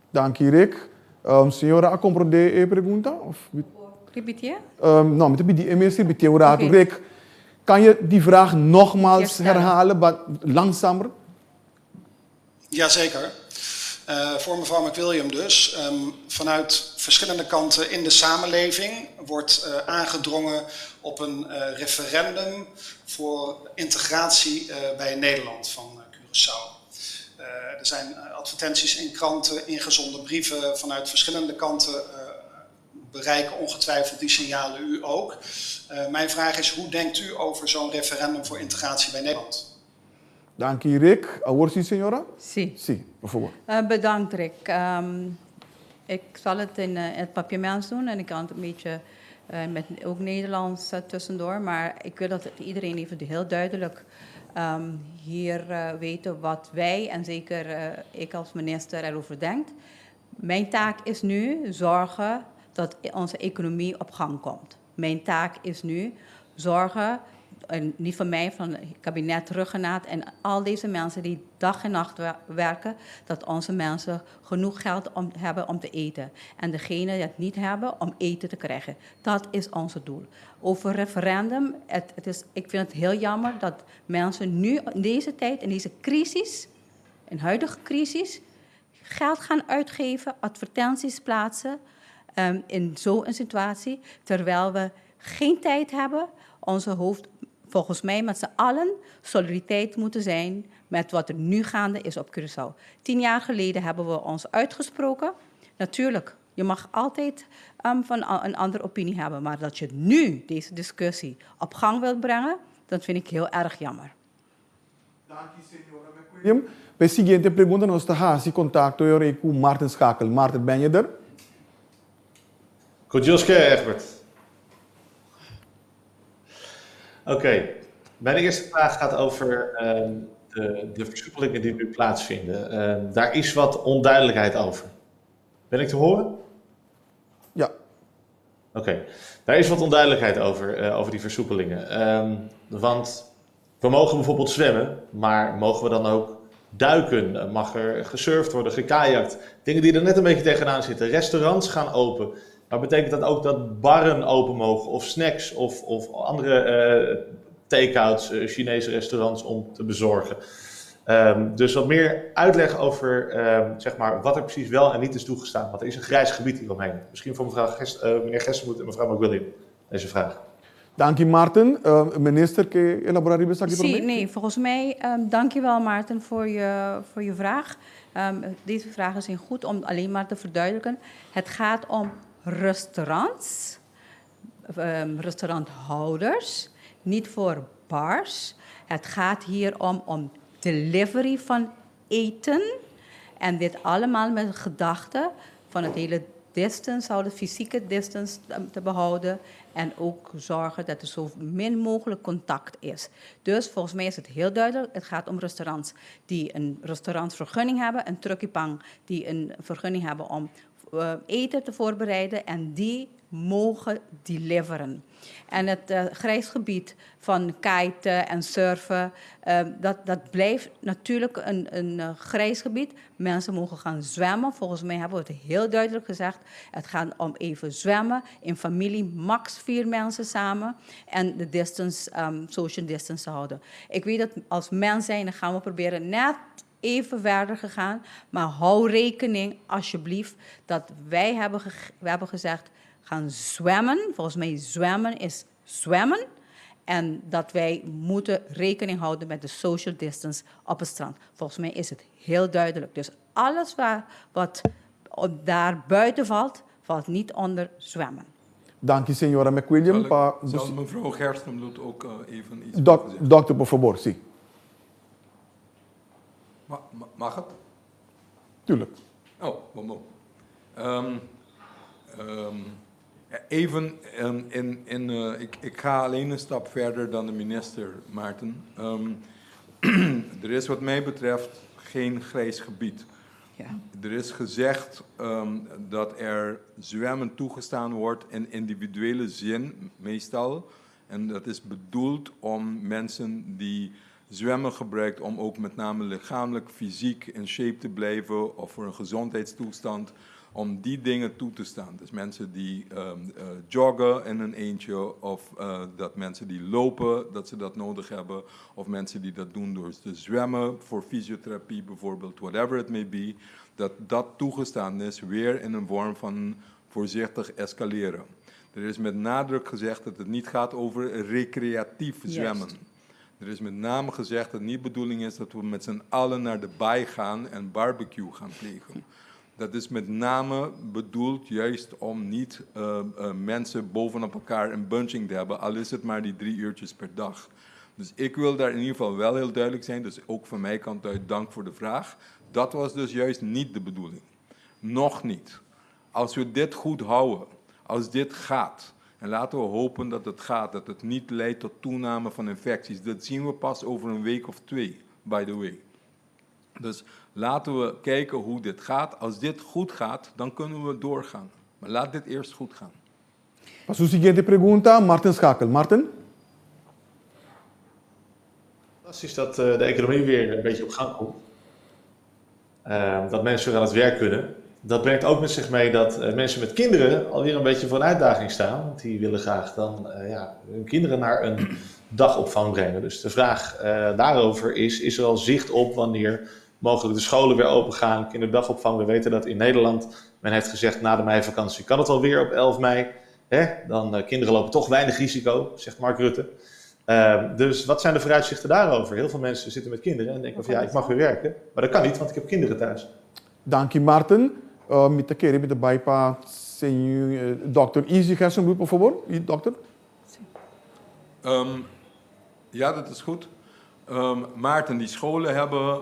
Dank je, Rick. Señora, a komprondé e pregunta? Of... Repiteer? No, mi ta pidi e mes repetí un ratu. Okay. Rick, kan je die vraag nogmaals herhalen, maar langzamer? Jazeker. Voor mevrouw McWilliam dus. Vanuit verschillende kanten in de samenleving wordt aangedrongen op een referendum voor integratie bij Nederland van Curaçao. Er zijn advertenties in kranten, ingezonden brieven vanuit verschillende kanten bereiken ongetwijfeld die signalen u ook. Mijn vraag is, hoe denkt u over zo'n referendum voor integratie bij Nederland? Dank je, Rick. Awor sí, señora? Sí. Sí, por fabor. Bedankt, Rick. Ik zal het in het Papiaments doen en ik kan het een beetje met ook Nederlands tussendoor. Maar ik wil dat iedereen even heel duidelijk hier weten wat wij en zeker ik als minister erover denkt. Mijn taak is nu zorgen dat onze economie op gang komt. Mijn taak is nu zorgen, en niet van mij, van het kabinet Rhuggenaath en al deze mensen die dag en nacht werken, dat onze mensen genoeg geld hebben om te eten. En degenen die het niet hebben, om eten te krijgen. Dat is ons doel. Over referendum, ik vind het heel jammer dat mensen nu in deze tijd, in deze crisis, in huidige crisis, geld gaan uitgeven, advertenties plaatsen in zo'n situatie, terwijl we geen tijd hebben, onze hoofd, volgens mij met z'n allen, solidariteit moeten zijn met wat er nu gaande is op Curaçao. 10 jaar geleden hebben we ons uitgesproken. Natuurlijk, je mag altijd van een andere opinie hebben, maar dat je nu deze discussie op gang wilt brengen, dat vind ik heel erg jammer. Dank je, señora McWilliam. Pa e siguiente pregunta, nos ta hasi kontakto ku Martin Schakel. Martin, ben je er? Goed, Joske, Egbert. Oké, mijn eerste vraag gaat over de versoepelingen die nu plaatsvinden. Daar is wat onduidelijkheid over. Ben ik te horen? Ja. Oké, daar is wat onduidelijkheid over die versoepelingen. Want we mogen bijvoorbeeld zwemmen, maar mogen we dan ook duiken? Mag er gesurfd worden, gekajakt? Dingen die er net een beetje tegenaan zitten. Restaurants gaan open. Maar betekent dat ook dat barren open mogen of snacks of andere take-outs, Chinese restaurants om te bezorgen? Dus wat meer uitleg over wat er precies wel en niet is toegestaan. Want er is een grijs gebied hieromheen. Misschien voor meneer Gerstenbluth en mevrouw McWilliam deze vraag. Dank je, Maarten. Minister, kun je elaboreren? Sí, nee, volgens mij, dank je wel, Maarten, voor je vraag. Deze vragen zijn goed om alleen maar te verduidelijken. Het gaat om restaurants, restauranthouders, niet voor bars. Het gaat hier om delivery van eten. En dit allemaal met de gedachte van het hele distance houden, fysieke distance te behouden. En ook zorgen dat er zo min mogelijk contact is. Dus volgens mij is het heel duidelijk. Het gaat om restaurants die een restaurantvergunning hebben. Een truckiepang die een vergunning hebben om eten te voorbereiden. En die mogen deliveren. En het grijs gebied van kiten en surfen, dat blijft natuurlijk een grijs gebied. Mensen mogen gaan zwemmen. Volgens mij hebben we het heel duidelijk gezegd. Het gaat om even zwemmen. In familie max 4 mensen samen. En de distance, social distance te houden. Ik weet dat als mens zijn, dan gaan we proberen net even verder gegaan. Maar hou rekening alsjeblieft dat wij hebben, we hebben gezegd gaan zwemmen. Volgens mij zwemmen is zwemmen. En dat wij moeten rekening houden met de social distance op het strand. Volgens mij is het heel duidelijk. Dus alles waar, wat daar buiten valt, valt niet onder zwemmen. Dank u, señora McWilliam. Zal, ik, zal mevrouw Gerstenbluth ook even iets Dokter, por fabor, si. Mag het? Tuurlijk. Oh, bon, bon. Even, ik ga alleen een stap verder dan de minister, Maarten. Er is wat mij betreft geen grijs gebied. Er is gezegd dat er zwemmen toegestaan wordt in individuele zin, meestal. En dat is bedoeld om mensen die zwemmen gebruikt om ook met name lichamelijk, fysiek in shape te blijven of voor een gezondheidstoestand, om die dingen toe te staan. Dus mensen die joggen in een eentje of dat mensen die lopen, dat ze dat nodig hebben, of mensen die dat doen door te zwemmen, voor fysiotherapie bijvoorbeeld, whatever it may be, dat dat toegestaan is, weer in een vorm van voorzichtig escaleren. Er is met nadruk gezegd dat het niet gaat over recreatief zwemmen. Er is met name gezegd dat het niet de bedoeling is dat we met z'n allen naar de baai gaan en barbecue gaan plegen. Dat is met name bedoeld juist om niet mensen bovenop elkaar een bunching te hebben, al is het maar die 3 uurtjes per dag. Dus ik wil daar in ieder geval wel heel duidelijk zijn, dus ook van mijn kant uit dank voor de vraag. Dat was dus juist niet de bedoeling. Nog niet. Als we dit goed houden, als dit gaat, en laten we hopen dat het gaat, dat het niet leidt tot toename van infecties. Dat zien we pas over een week of twee, by the way. Dus laten we kijken hoe dit gaat. Als dit goed gaat, dan kunnen we doorgaan. Maar laat dit eerst goed gaan. Pa e siguiente pregunta, Martin Schakel. Martin? Fantastisch dat de economie weer een beetje op gang komt. Dat mensen weer aan het werk kunnen. Dat brengt ook met zich mee dat mensen met kinderen alweer een beetje voor een uitdaging staan. Want die willen graag dan ja, hun kinderen naar een dagopvang brengen. Dus de vraag daarover is, is er al zicht op wanneer mogelijk de scholen weer open gaan, kinderdagopvang? We weten dat in Nederland, men heeft gezegd na de meivakantie kan het alweer op 11 mei. Hè? Dan kinderen lopen toch weinig risico, zegt Mark Rutte. Dus wat zijn de vooruitzichten daarover? Heel veel mensen zitten met kinderen en denken van ja, ik mag weer werken. Maar dat kan niet, want ik heb kinderen thuis. Dank je, Martin. Mi ta kere mi ta bai pa señor dokter Izzy Gerstenbluth, por fabor. Dokter? Ja, dat is goed. Maarten, die scholen hebben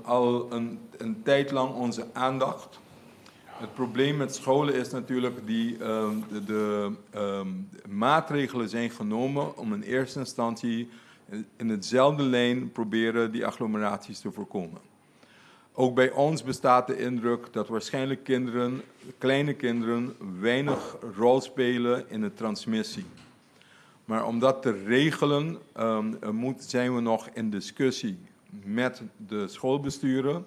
al een tijd lang onze aandacht. Het probleem met scholen is natuurlijk die de maatregelen zijn genomen om in eerste instantie in hetzelfde lijn proberen die agglomeraties te voorkomen. Ook bij ons bestaat de indruk dat waarschijnlijk kinderen, kleine kinderen, weinig rol spelen in de transmissie. Maar om dat te regelen, zijn we nog in discussie met de schoolbesturen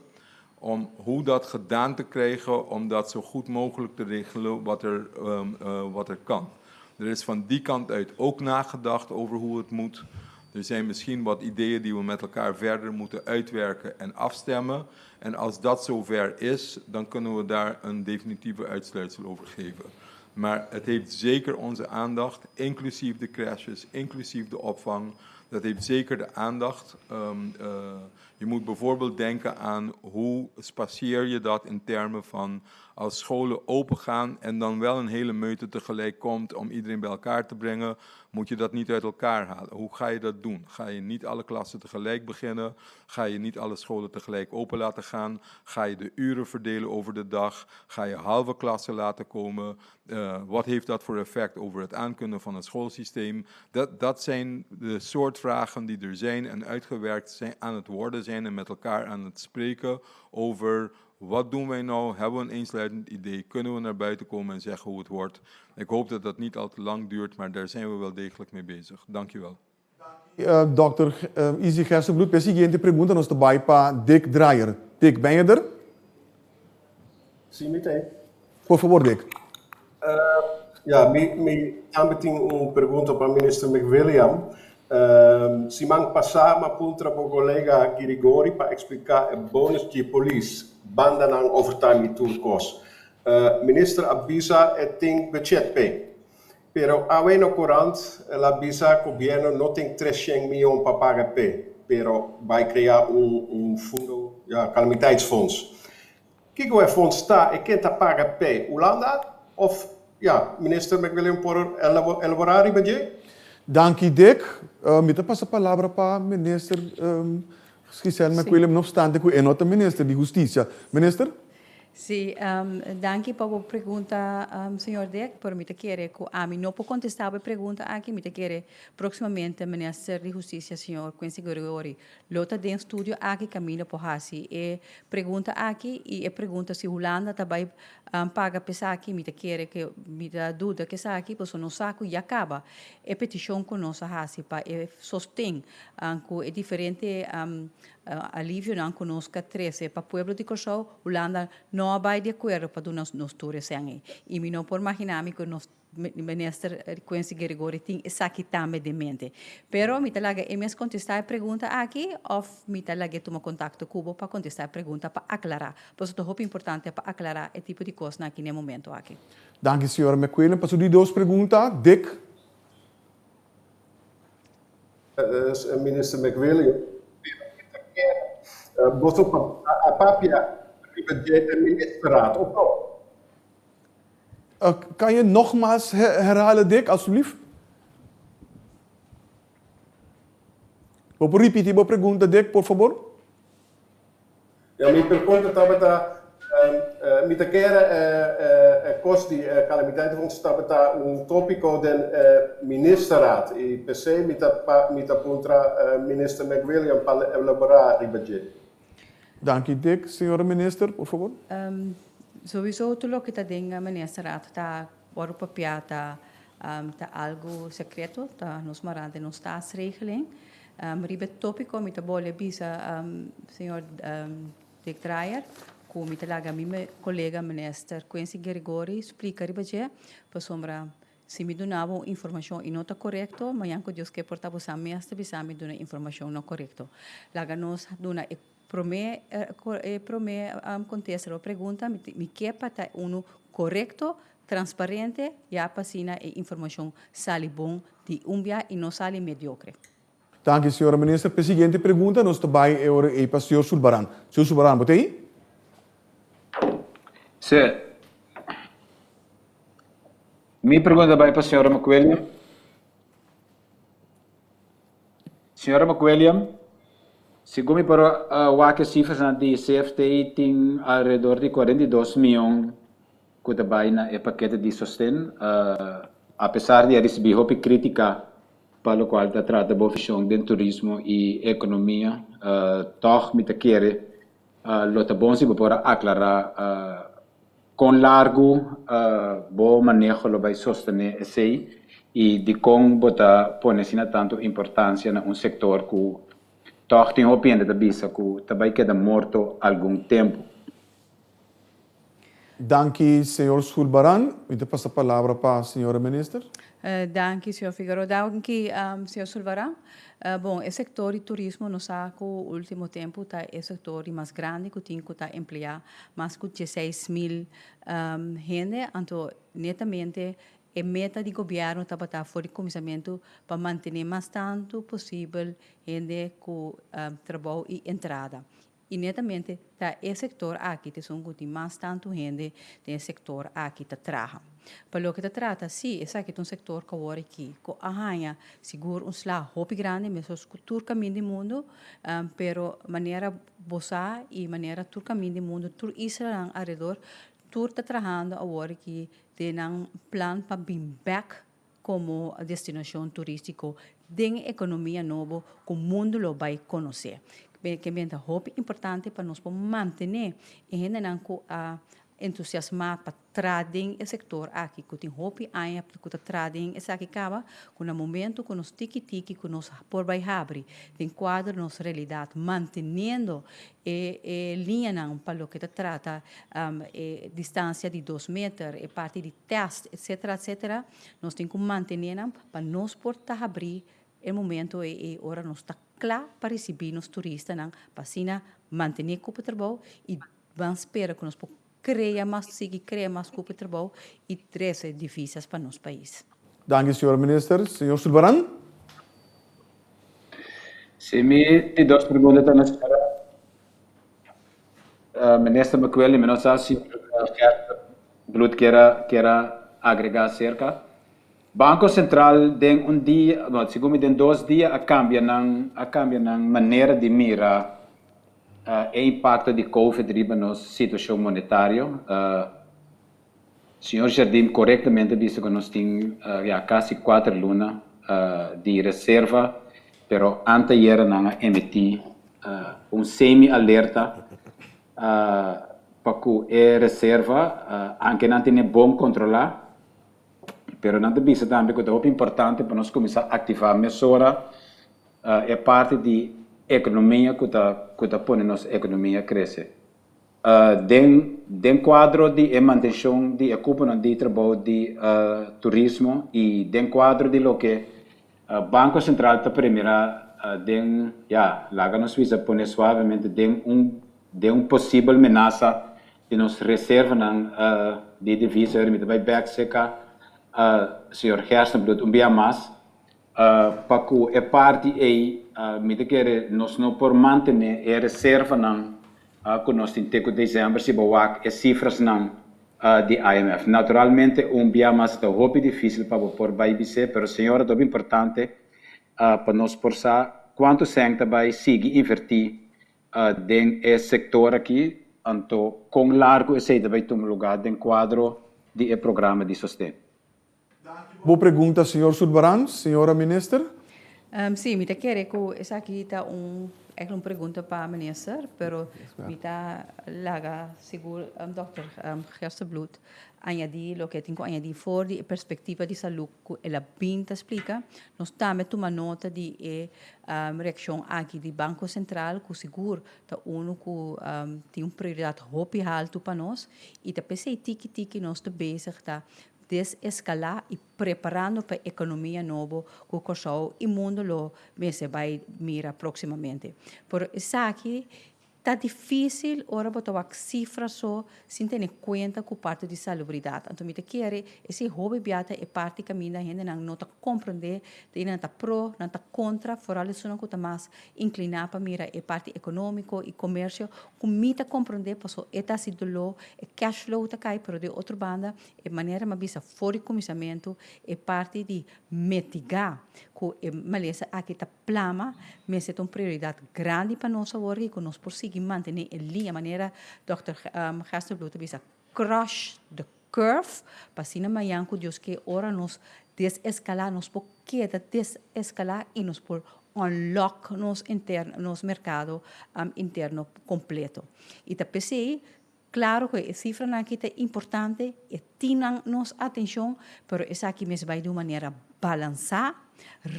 om hoe dat gedaan te krijgen, om dat zo goed mogelijk te regelen wat er kan. Er is van die kant uit ook nagedacht over hoe het moet. Er zijn misschien wat ideeën die we met elkaar verder moeten uitwerken en afstemmen. En als dat zover is, dan kunnen we daar een definitieve uitsluitsel over geven. Maar het heeft zeker onze aandacht, inclusief de crèches, inclusief de opvang. Dat heeft zeker de aandacht. Je moet bijvoorbeeld denken aan hoe spaceer je dat in termen van als scholen open gaan en dan wel een hele meute tegelijk komt om iedereen bij elkaar te brengen, moet je dat niet uit elkaar halen. Hoe ga je dat doen? Ga je niet alle klassen tegelijk beginnen? Ga je niet alle scholen tegelijk open laten gaan? Ga je de uren verdelen over de dag? Ga je halve klassen laten komen? Wat heeft dat voor effect over het aankunnen van het schoolsysteem? Dat zijn de soort vragen die er zijn en uitgewerkt zijn, aan het worden zijn en met elkaar aan het spreken over wat doen wij nou? Hebben we een eensluidend idee? Kunnen we naar buiten komen en zeggen hoe het wordt? Ik hoop dat dat niet al te lang duurt, maar daar zijn we wel degelijk mee bezig. Dank je wel. Dokter Izzy Gerstenbluth, e siguiente pregunta nos ta bai pa Dick Drayer. Dick, ben je er? Si, meteen. Por fabor, Dick. Ja, mi tambe tin un pregunta pa minister McWilliam. Siman pasá m'a puntra bo kolega Girigori pa ekspliká e bonus dje polis, bandanan overtime i tur kos. Minister a bisa e tin budget p'e. Pero awe na korant el a bisa gobièrnu no tin 300 mion pa paga p'e, pero bai krea un fundo, ja, calamiteitsfonds. Kiko e fonds ta i ken ta paga p'e? Hulanda of, ja, Minister McWilliam por elaborá riba dje? Danki Dick. Mi ta pasa palabra pa Minister Giselle McWilliam, no obstante ku e no ta Minister di Hustisia. Minister? Sí, danki pa bo pregunta, señor Dick, pero mi ta kere ku ami no por kontestá bo e pregunta aki. Mi ta kere próksimamente Minister di Hustisia, señor Quincy Gregory, Lo ta den studio aki kaminda por hasi e pregunta aki i e pregunta si Hulanda ta bai paga p'esaki mi ta kere ke mi ta duda ku esaki pasobra nos sa ku ya kaba e petishon ku nos a hasi pa e sosten ku e diferente alivionan ku nos ka trese pa pueblo di Kòrsou Hulanda no a bai di akuerdo pa duna nos tur esei ei i mi no por magina mi ku nos Minister Quincy Gregory tin esaki tambe den mente. Pero mi ta laga e mes contesta e pregunta aki of mi ta lag'e tuma contacto cu bo pa contesta e pregunta pa aclara. Pasobra ta hopi importante pa aclara e tipo di cosnan aki n'e momento aki. Danki señora McQuillan pa su di dos pregunta. Dick. Minister McWilliam, pero mi ta kere boso pa papia riba dje ministerraad, of no? Kan je nogmaals herhalen Dick, alstublieft? Bo por ripiti bo pregunta Dick, por fabor? Ja, mi pregunta tabata, mi ta kere e kos di calamiteitenfonds tabata un tópiko den e ministerraad i p'esei mi ta mi ta puntra minister McWilliam pa elaborá riba dje. Danki Dick. Señora Minister, por favor. Sowiso tur loke ta den Ministerraad ta wòrdu papiá ta ta algu sekreto, ta nos mará den nos staatsregeling. Riba e tópiko mi ta bolbe bisa señor Dick Drayer ku mi ta laga mi kolega Minister Quincy Gregory splika riba dje pasobra Si mi duna bo un informashon i no ta korekto, mañan ku Dios ke por ta bo sa mes ta bisa mi duna informashon no korekto. Laga nos duna e promé e promé kontesta riba pregunta, mi ke pa ta unu korekto, transparente, ya pa asina e informashon sali bon di un bia i no sali mediokre. Danki, señora Minister. P'e siguiente pregunta nos ta bai e ora ei pa señor Sulbaran. Señor Sulbaran, bo ta ei? Sí. Mi pregunta bai pa señora McWilliam. Señora McWilliam, segun mi por wak e cifrasnan di CFT tin alrededor di 42 miyon ku ta bai na e pakete di sosten, apesar di a risibi hopi kritika pa lokual ta trata bo vishon den turismo i ekonomia, tòg mi ta kere lo ta bon si bo por a aklará kon largu bo maneho lo bai sostené esei i dikon bo ta pone asina tantu importansia na un sektor ku tòg tin hopi hende ta bisa ku ta bai keda morto algun tempu. Danki señor Sulbaran. Mi ta pasa palabra pa señora minister. Danki señor Figueroa. Danki señor Sulbaran. Bon, e sector di turismo nos sa cu ultimo tempo ta e sector di mas grandi cu tin cu ta emplea mas cu 16,000 hende. Anto netamente e meta di gobierno tabata for di cuminsamentu pa mantene mas tanto posibel hende cu trabou y entrada. I netamente ta e sektor aki ta esun ku tin mas tantu hende den e sektor aki ta traha. Pa loke ta trata, sí, esaki ta un sektor ku awor aki ku a haña sigur un sla hopi grandi meskos ku tur kaminda di mundu, pero manera bo sa i manera tur kaminda di mundu, tur islanan alrededor, tur ta trahando awor aki den nan plan pa bin bèk komo destinashon turístiko den e ekonomia nobo ku mundu lo bai konosé. Ke men ta hopi importante pa nos por mantené e hendenan ku a entusiasmá pa traha den e sektor aki, ku tin hopi aña ku ta traha den esaki kaba, ku na momento ku nos tiki tiki ku nos por bai habri den kuadro nos realidat manteniendo E e liñanan pa loke ta trata e distancia di dos meter, e parti di test, etcetera, etcetera, nos tin cu mantene nan pa nos por ta habri e momento ei ora nos ta kla pa risibí nos turistanan pa asina mantené kupo trabou i ban spera ku nos por krea mas, sigui krea mas kupo trabou i trese divisas pa nos pais. Danki señora Minister. Señor Sulvaran. Si mi di dos pregunta ta na señora Minister McWilliam, mi no sa si Gert Bloed kier a kier a agrega acerca. Banco Central den un dia, no, segun mi den dos dia a cambia nan a cambia nan manera di mira e impacto di Covid riba nos situacion monetario. Señor Jardim corectamente a bisa cu nos tin ya casi cuater luna di reserva, pero anteayer nan a emiti un semi-alerta pa cu e reserva, aunke nan tene bon controla, pero nan ta bisa tambe cu ta hopi importante pa nos cuminsa activa mesora e parti di economia cu ta cu ta pone nos economia crece. Den den cuadro di e mantencion di e cuponan di trabou di turismo y den cuadro di loke Banco Central ta premira den, ya, laga nos bisa pone suavemente den un den un posibel menasa di nos reservanan di divisa, mi ta bay bek cerca señor Gerstenbluth un bia mas pa cu e parti ey mi ta kere nos no por mantene e reservanan cu nos tin te cu december si bo wak e cifrasnan di IMF. Naturalmente un bia mas ta hopi dificil pa bo por bay bis'é, pero señora ta hopi importante pa nos por sa cuanto cen ta bay sigui inverti den e sector aki, anto con largo esey ta bay tuma lugar den cuadro di e programa di sosten. Bo pregunta señor Sulvaran, señora minister. Sí, mi ta kere ku esaki ta un èk un pregunta pa minister, pero mi ta laga sigur dòkter Gerstenbluth añadí loke e tin ku añadí for di e perspektiva di salú ku el a bin ta splika. Nos tambe tuma nota di e reakshon aki di Banko Sentral ku sigur ta unu ku tin un prioridat hopi haltu pa nos i ta p'esei tiki tiki nos ta bezig ta deseskalá i preparando pa e ekonomia nobo ku Kòrsou i mundu lo mester bai mira próksimamente. Pero esaki ta difísil ora bo ta wak sifra so sin tene kuenta ku parti di salubridat. Anto mi ta kere esei hopi bia ta e parti kaminda hendenan no ta komprendé, ta nan ta pro, nan ta kontra, foral esunnan ku ta mas inkliná pa mira e parti ekonómiko i komersio ku mi ta komprendé pasobra e ta hasi doló, e cash flow ta kai, pero di otro banda E manera m'a bisa for di kuminsamentu, e parti di mitigá ku e malesa aki ta plama mester ta un prioridat grandi pa nos awor i ku nos por sigui mantené e liña manera dòkter Gerstenbluth ta bisa crush the curve pa asina mañan ku Dios ke ora nos deseskalá nos por keda deseskalá i nos por unlock nos interno nos merkado interno kompleto. I ta p'esei Claro cu e cifranan aki ta importante, e tin nan nos atencion, pero esaki mes bay di un manera balansa,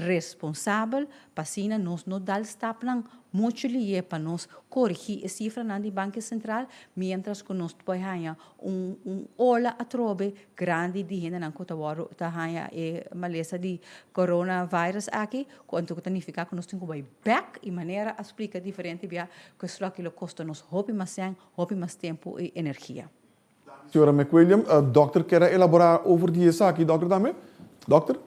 responsabel, pa asina nos no dal stapnan mucho liye pa nos corigi e cifranan di Banco Central, mientras cu nos por haya un un ola atrobe grandi di hendenan cu ta wordo ta haya e malesa di coronavirus aki, cu anto cu ta nifica cu nos tin cu bay bek y manera a splica diferente bia cu esaki lo costa nos hopi mas cen, Hopi mas tempu i energia. Señora McWilliam, dokter kier a elabora over di esaki, dokter tambe? Dokter?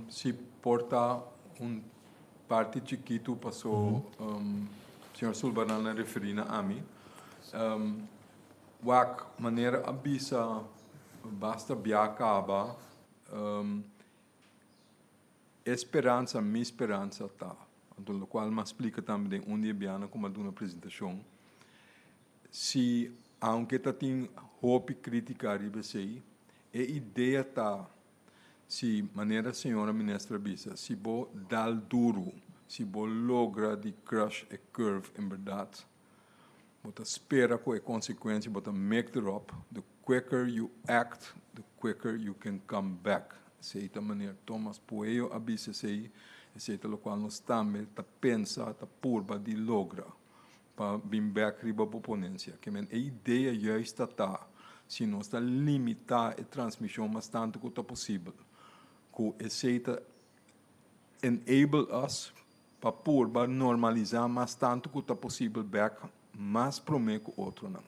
Si por ta un parti chikitu paso señor Sulvaran a referi na ami. Wak, manera a bisa basta bia kaba, E speransa, mi speransa ta, anto locual mi a splica tambe den un di e bianan cu mi a duna presentacion, si aunke ta tin hopi critica riba esey, e idea ta si, manera señora minister a bisa, si bo dal duro, si bo logra di crush e curve en berdad, bo ta spera cu e consecuencia bo ta make erop, the quicker you act, the quicker you can come back. Esey ta meneer Thomas Pueyo a bisa esey, esey ta locual nos tambe ta pensa, ta purba di logra pa bin bek riba bo ponencia. Ke men e idea juist ta ta, si nos ta limita e transmision mas tanto cu ta posibel, cu esey ta. enable us pa purba normalisá mas tantu ku ta posibel bèk mas promé ku otronan.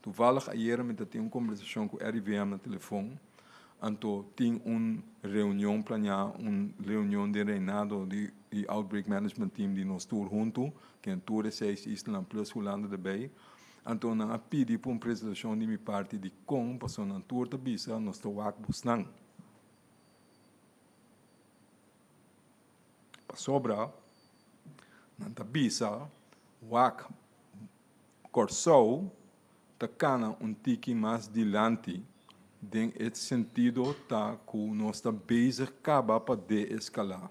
Toevallig ayera mi ta tin un kombersashon ku RIVM na telefon, anto tin un reunion planeá, un reunion den Reinado di e Outbreak Management Team di nos tur huntu, ken tur e seis islanan plus Hulanda derbei. Anto nan a pidi pa un presentashon di mi parti di kon, pasobra nan tur ta bisa nos ta wak bosnan. Pasobra nan ta bisa wak Kòrsou ta kana un tiki mas dilanti den e sentido ta ku nos ta bezig kaba pa deeskalá.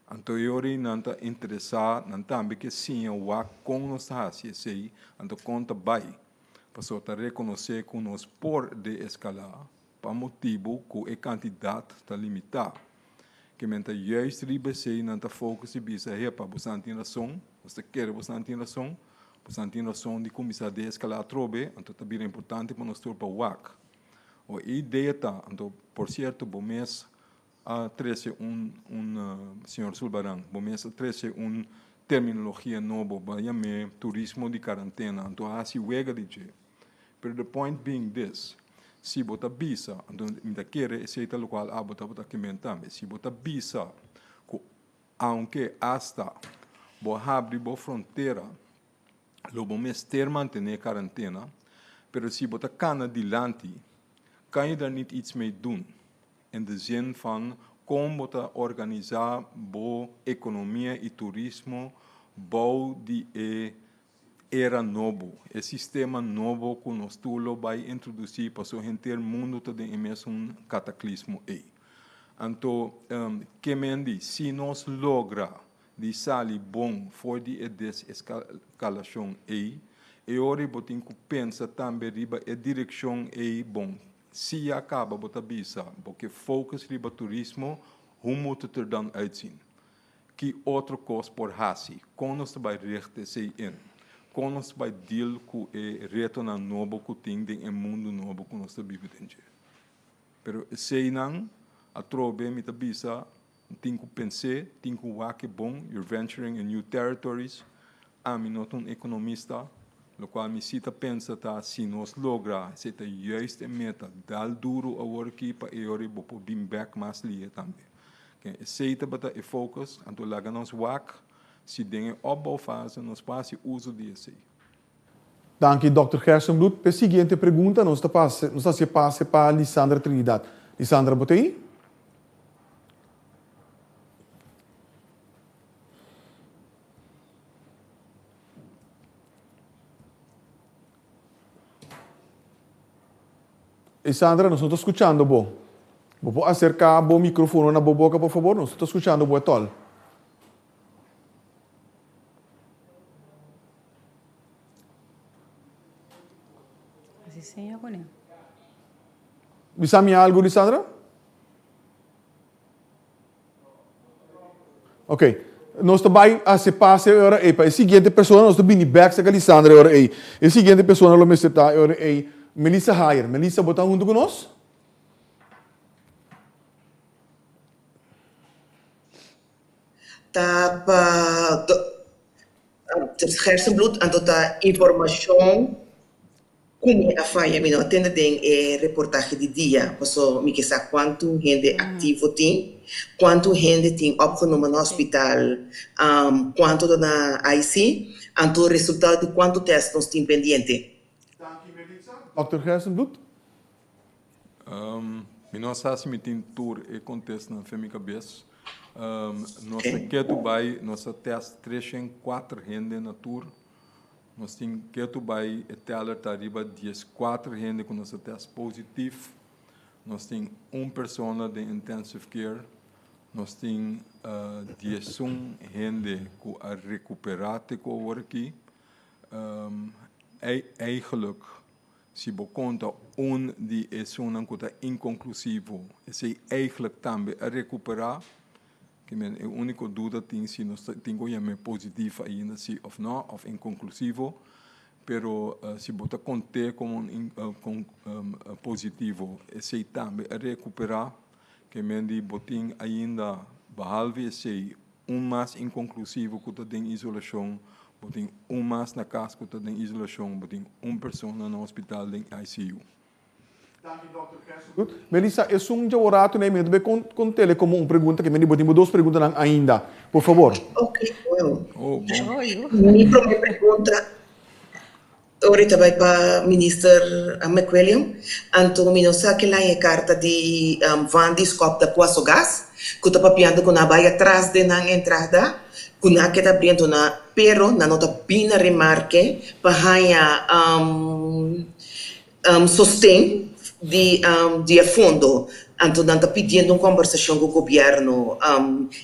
Anto e ora ei nan ta interesá, nan tambe ke siña wak kon nos ta hasi esei, anto kon ta bai. Pasobra ta rekonosé ku nos por deeskalá pa motibu ku e kantidat ta limitá. Ke men ta juist riba esei nan ta focus i bisa, Hepa, bosan tin rason, nos ta kere bosan tin rason, bosan tin rason di kuminsá deeskalá atrobe, anto ta bira importante pa nos tur pa wak. O e idea ta, anto por sierto bo mes a trese un, un, señor Sulbaran, bo mes a trese un terminologia nobo, bo a yam'é turismo di karantena, anto a hasi wega di dje. Pero the point being this, si bo ta bisa, anto mi ta kere esei ta lokual abo tabata kimen tambe, si bo ta bisa ku aunke asta bo habri bo frontera lo bo mester mantené karantena, pero si bo ta kana dilanti kan je daar niet iets mee doen in de zin van kon bo ta organisá bo ekonomia i turismo bou di e Era nobo, e sistema nobo ku nos tur lo bai introdusí paso henter mundu ta den e mesun kataklismo ei. Anto, ke men di, si nos logra di sali bon for di e deseskalashon ei, e ora ei bo tin ku pensa tambe riba e direkshon ei bon. Si ya kaba bo ta bisa bo ke focus riba turismo, hoe moet het er dan uitzien? Ki otro kos por hasi? Kon nos ta bai richt esei in? Kon nos ta bai deal ku e retonan nobo ku tin den e mundu nobo ku nos ta biba den dje? Pero eseinan, atrobe mi ta bisa, tin ku pens'é, tin ku wak e bon, you're venturing in new territories. Ami no ta un ekonomista, lokual mi si ta pensa ta si nos logra, esei ta juist e meta, dal duru awor aki pa e ora bo por bin bèk mas lihe tambe. Ken esei tabata e focus, anto laga nos wak si den e opbouwfase nos por hasi uso di esei. Danki Dòkter Gerstenbluth. P'e siguiente pregunta nos ta pase nos ta hasi e pase pa Lisandra Trinidad. Lisandra bo ta ei? Lisandra, nos no ta skuchando bo. Bo por aserká bo mikrofono na bo boka, por fabor? Nos no ta skuchando bo etòl. Así seña kuné. Bisa mi algu, Lisandra? Ok, nos ta bai hasi pase e ora ei pa e siguiente persona, nos ta bini bek serka Lisandra e ora ei. E siguiente persona lo mester ta e ora ei Melissa Hayer. Melissa, bo ta huntu ku nos? Ta pa Gerstenbluth anto ta informashon Ku mi a faya mi no a tende den e reportahe di dia paso mi ke sa kuantu hende aktivo tin, kuantu hende tin opgenomen na hospital, kuantu ta na IC, anto resultado di kuantu test nos tin pendiente. Danki Melissa. Dòkter Gerstenbluth. Mi no sa si mi tin tur e kontestnan fen mi kabes. Nos ta ketu bai, nos a test 304 hende na tur. Nos tin ketu bai e teller ta riba 14 hende ku nos a test positif. Nos tin un persona den intensive care. Nos tin 11 hende ku a rekuperá te ku awor aki. Eigenlijk si bo konta un di esunnan ku ta inkonklusivo, esei eigenlijk tambe a rekuperá. Ke men e úniko duda tin si nos ta tin ku yam'é positivo ainda si òf nò, òf inkonklusivo. Pero si bo ta kont'é komo un positivo, esei tambe a rekuperá. Ke men di bo tin ainda. Behalve esei, un mas inkonklusivo ku ta den isolashon, bo tin un mas na kas ku ta den isolashon, bo tin un persona na hospital den ICU. Danki Dòkter Gerstenbluth. Melissa, esun djawo ratu na e minuto bai kontele komo un pregunta ke meni bo tin bo dos preguntanan ainda. Por fabor. Ok, well. Oh, bon. Mi prome pregunta ora ta bai pa Minister McWilliam. Anto mi no sa ke laña e karta di Van di Skop da Puaso Gas ku ta papiando ku nan a bai atras den nan entrada ku nan a keda abriendo na pero nan no ta bin na remarke pa haña sosten di di e fondo anto nan ta pidiendo un kombersashon ku gobièrnu.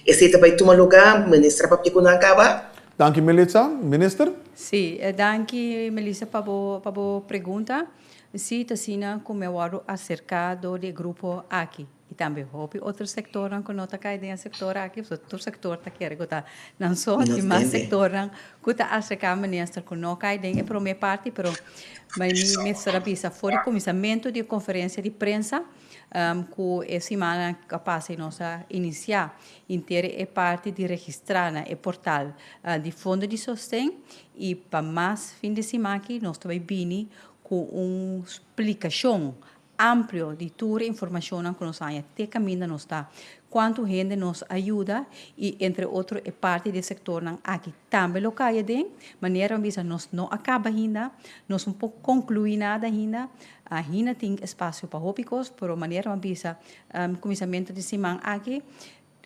Esei ta bai tuma lugá? Minister a papia ku nan kaba? Danki Melissa. Minister? Sí, danki Melissa pa bo pa bo pregunta. Sí, ta asina ku mi a wòrdu aserká dor di e grupo aki. I tambe hopi otro sektornan ku no ta kai den e sektor aki, pasobra tur sektor ta kere ku ta nan so, tin mas sektornan ku ta aserká minister ku no kai den e promé parti, pero mi mester a bisa for di kuminsamentu di e konferensia di prensa ku e simannan ku a pasa i nos a inisiá henter e parti di registrá na e portal di Fondo di Sosten i pa mas fin di siman aki nos ta bai bini ku un splikashon amplio di tur e informashonnan ku nos haña te kaminda nos ta, kuantu hende nos a yuda i entre otro e parti di e sektornan aki tambe lo kai aden. Manera mi bisa nos no a kaba ainda, nos no por konkluí nada ainda, ainda tin espasio pa hopi kos, pero manera mi bisa kuminsamentu di siman aki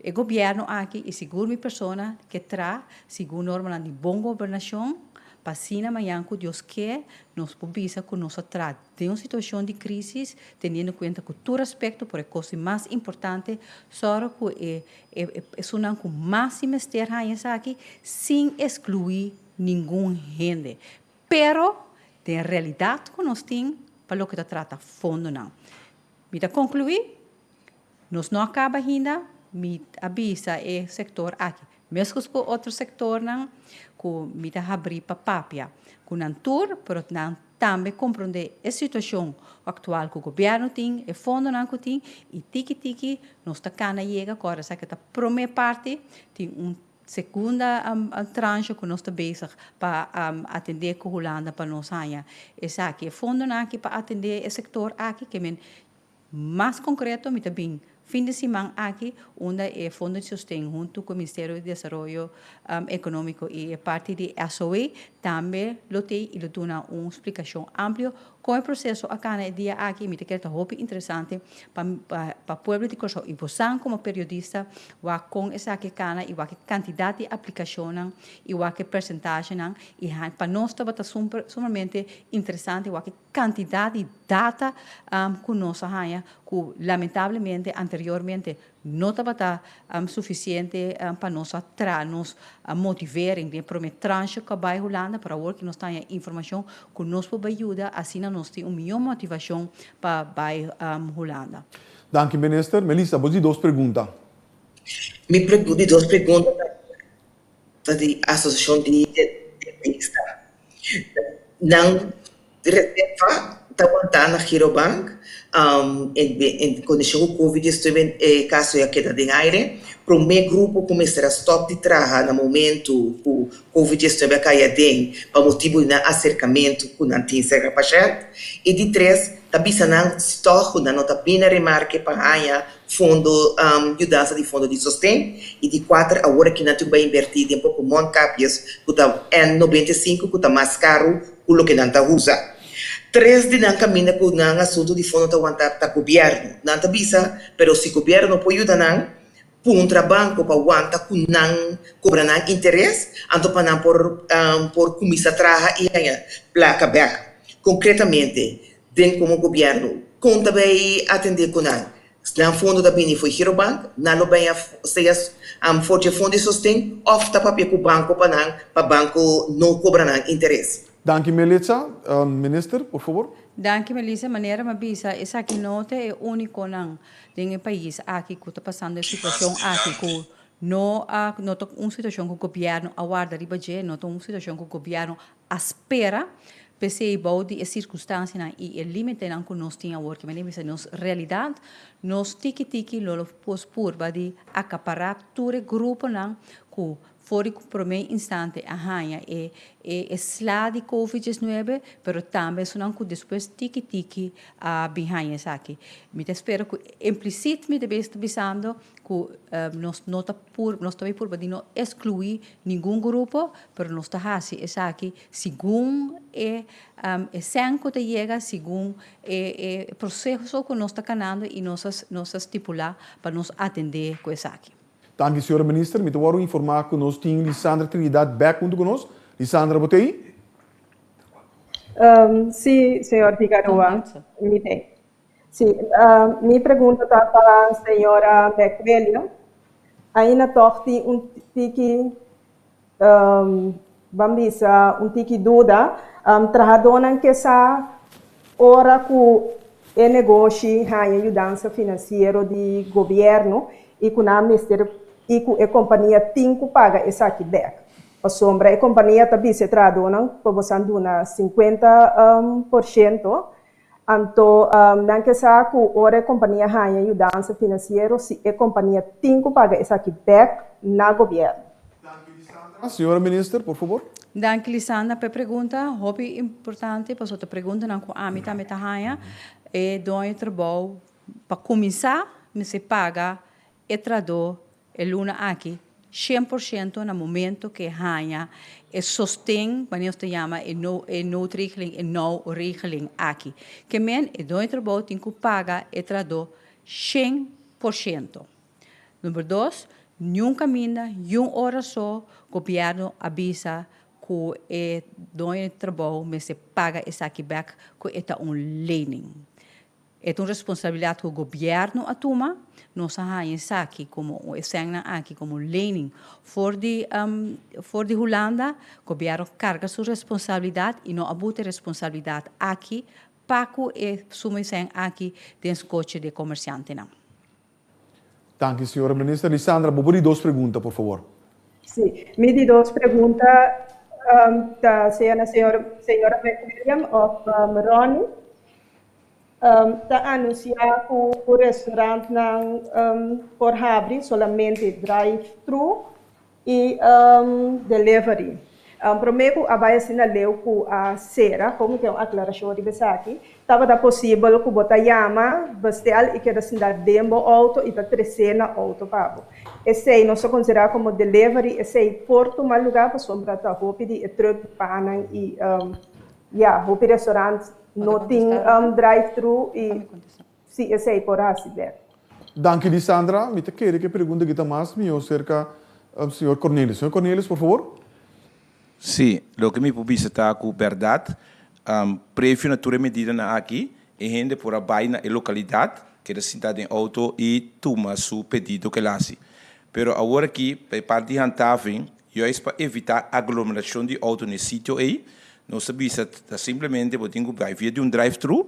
e gobièrnu aki i sigur mi persona ke tra sigun normanan di bon gobernashon pa asina mañan ku Dios ke nos por bisa ku nos a tra den un situashon di krisis teniendo kuenta ku tur aspekto por e kos di mas importante sòru ku e esunnan ku mas tin mester haña esaki sin eskluí ningun hende pero den realidat ku nos tin pa loke ta trata fondonan mi ta konkluí. Nos no a kaba ainda, mi a bisa e sektor aki, meskos ku otro sektornan ku mi ta habrí pa papia ku nan tur, pero nan tambe komprondé e situashon aktual ku gobièrnu tin, e fondonan ku tin i tiki tiki nos ta kana yega ku ora esaki ta promé parti, tin un segunda tranche ku nos ta bezig pa atendé ku Hulanda pa nos haña esaki. E fondonan aki pa atendé e sektor aki ke men Mas konkreto mi ta bin fin di siman aki unda e Fondo di Sosten huntu ku e Ministerio di Desaroyo Ekonómiko i e parti di SOA tambe lo tei i lo duna un splikashon amplio kon e proseso a kana e dia aki i mi ta kere ta hopi interesante pa pa pueblo di Kòrsou i bosan komo periodista wak kon esaki a kana i wak e kantidat di aplikashonnan i wak e persentashenan i pa nos tabata sumamente interesante wak e Kantidat di data ku nos a haña ku lamentablemente anteriormente no tabata sufisiente pa nos a traha nos motivering den e prome tranche ku a bai Hulanda, pero awor ku nos ta haña informashon ku nos por bai yuda asina nos tin un mihó motivashon pa bai Hulanda. Danki Minister. Melissa, bo di dos pregunta. Mi di dos pregunta ta di Asosiashon di Dentista. Nan reserva ta wantá na Girobank en kondishon ku Covid 19 e kaso ya keda den aire. Promé grupo ku mester a stòp di traha na momentu ku Covid 19 a kai aden pa motibu di nan aserkamentu ku nan tin serka pashènt. I di tres, ta bisa nan si tòg ku nan no ta bini na remarke pa haña fondo yudansa di fondo di sosten i di kuater awor aki nan tin ku bai invertí den poko mondkapjes ku ta N 95 ku ta mas karu ku loke nan ta usa. Tres di nan kaminda ku nan asuntu di fondo ta wanta ta gobièrnu. Nan ta bisa pero si gobièrnu no por yuda nan puntra banko pa wanta ku nan kobra nan interes anto pa nan por por kuminsá traha i haña plaka bèk. Konkretamente Den komo gobièrnu kon ta bay atendé ku nan? Nan fondo ta bini fo'i Girobank, nan lo baña sea for dje fondo di sosten òf ta papia ku banko pa nan pa banko no kobra nan interes. Danki Melitza. Minister, por fabor. Danki Melissa, manera mi a bisa esaki no ta e únikonan den e pais aki ku ta pasando e situashon aki ku no a no ta un situashon ku gobièrnu a warda riba dje, no ta un situashon ku gobièrnu a spera. P'esei bou di e sirkunstansianan i e límitenan ku nos tin awor, kimen bisa nos realidat, nos tiki tiki lo lo por purba di akapará tur e gruponan ku for di promé instante a haña e e sla di Covid diesnuebe, pero tambe esunnan ku despues tiki tiki a bin haña esaki. Mi ta spera ku implisit mi ta bisando ku nos no ta pur nos ta bay purba di no eskluí ningun grupo, pero nos ta hasi esaki segun e e sèn ku ta yega, segun e e proseso ku nos ta kanando i nos a nos a stipulá pa nos atendé ku esaki. Danki señora Minister, mi ta wòrdu informá ku nos tin Lisandra Trinidad bèk huntu ku nos. Lisandra, bo ta ei? Sí, señor Figaroa, mi ta ei. Sí, mi pregunta ta pa señora McWilliam. Ainda tòg tin un tiki, ban bisa un tiki duda. Trahadónan ke sa ora ku e negoshi haña yudansa finansiero di gobièrnu i ku nan mester i ku e kompania tin ku paga esaki bèk. Pasobra e kompania ta bisa e trahadónan pa bosan duna sinkuenta por shento Anto nan ke sa ku ora e kompania haña yudansa finansiero si e kompania tin ku paga esaki bèk na gobièrnu. Danki Lisandra. Señora Minister, por fabor. Danki Lisandra pa e pregunta. Hopi importante pasobra ta preguntanan ku ami tambe ta haña. E doño trabou pa kuminsá mester paga E tradó e luna aki 100% na momento ke haña e sosten, wanneer nos ta yama e no e noodregeling, e now regeling aki. Ke men e doño trabou tin ku paga e tradó 100%. Number dos, niun kaminda, yun ora so gobièrnu a bisa ku e doño trabou mester paga esaki bèk ku e ta un lening. E ta un responsabilidat ku gobièrnu a tuma. Nos a haña esaki komo un esènnan aki komo un lening for di for di Hulanda. Gobièrnu karga su responsabilidat i no a buta e responsabilidat aki pa ku e suma esèn aki den skochi di e komersiantenan. Danki señora Minister. Lisandra, bo por di dos pregunta, por favor. Sí, mi di dos pregunta ta sea na señor señora McWilliam of Ronnie. Ta anuncia cu restaurantnan por habri solamente drive-thru y delivery. Prome cu a bay asina leu cu a cera, como tin un aclaracion riba esaki, tabata posibel cu bo ta yama, bestel y keda sinta den bo auto y ta trece na auto pa bo. Esey nos ta considera como delivery, esey por tuma lugar pasobra ta hopi di e truck di pannan y ya, hopi restaurant no tin drive-thru y si esey por haci bek. Danki Lisandra, mi ta kere ku e pregunta aki ta mas mihó serka señor Cornelis. Señor Cornelis, por favor. Sí, loke mi por bisa ta ku bèrdat, previo na tur e medidanan aki, e hende por a bai na e lokalidat, keda sinta den outo i tuma su pedido ku el hasi. Pero awor aki, pa e parti di handhaving, juist pa evitá aglomerashon di outo na e sitio ei, nos ta bisa ta simplemente bo tin ku bai via di un drive-thru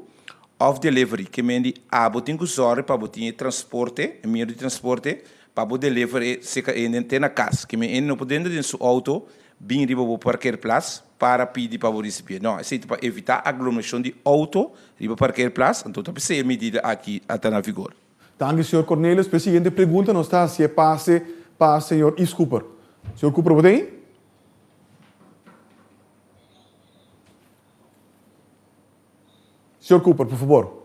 Of delivery, ke men di abo tin ku sòri pa bo tin e transporte, e medio di transporte, pa bo deliver e seka hende te na kas. Ke men hende no por denter den su outo bin riba bo parkeerplaats para pidi pa bo risibié. No, esei ta pa evitá aglomerashon di outo riba parkeerplaats, anto ta p'esei e medida aki a ta na vigor. Danki señor Cornelius. P'e siguiente pregunta nos ta hasié pase pa señor Yves Cooper. Señor Cooper, bo ta ei? Señor Cooper, por favor.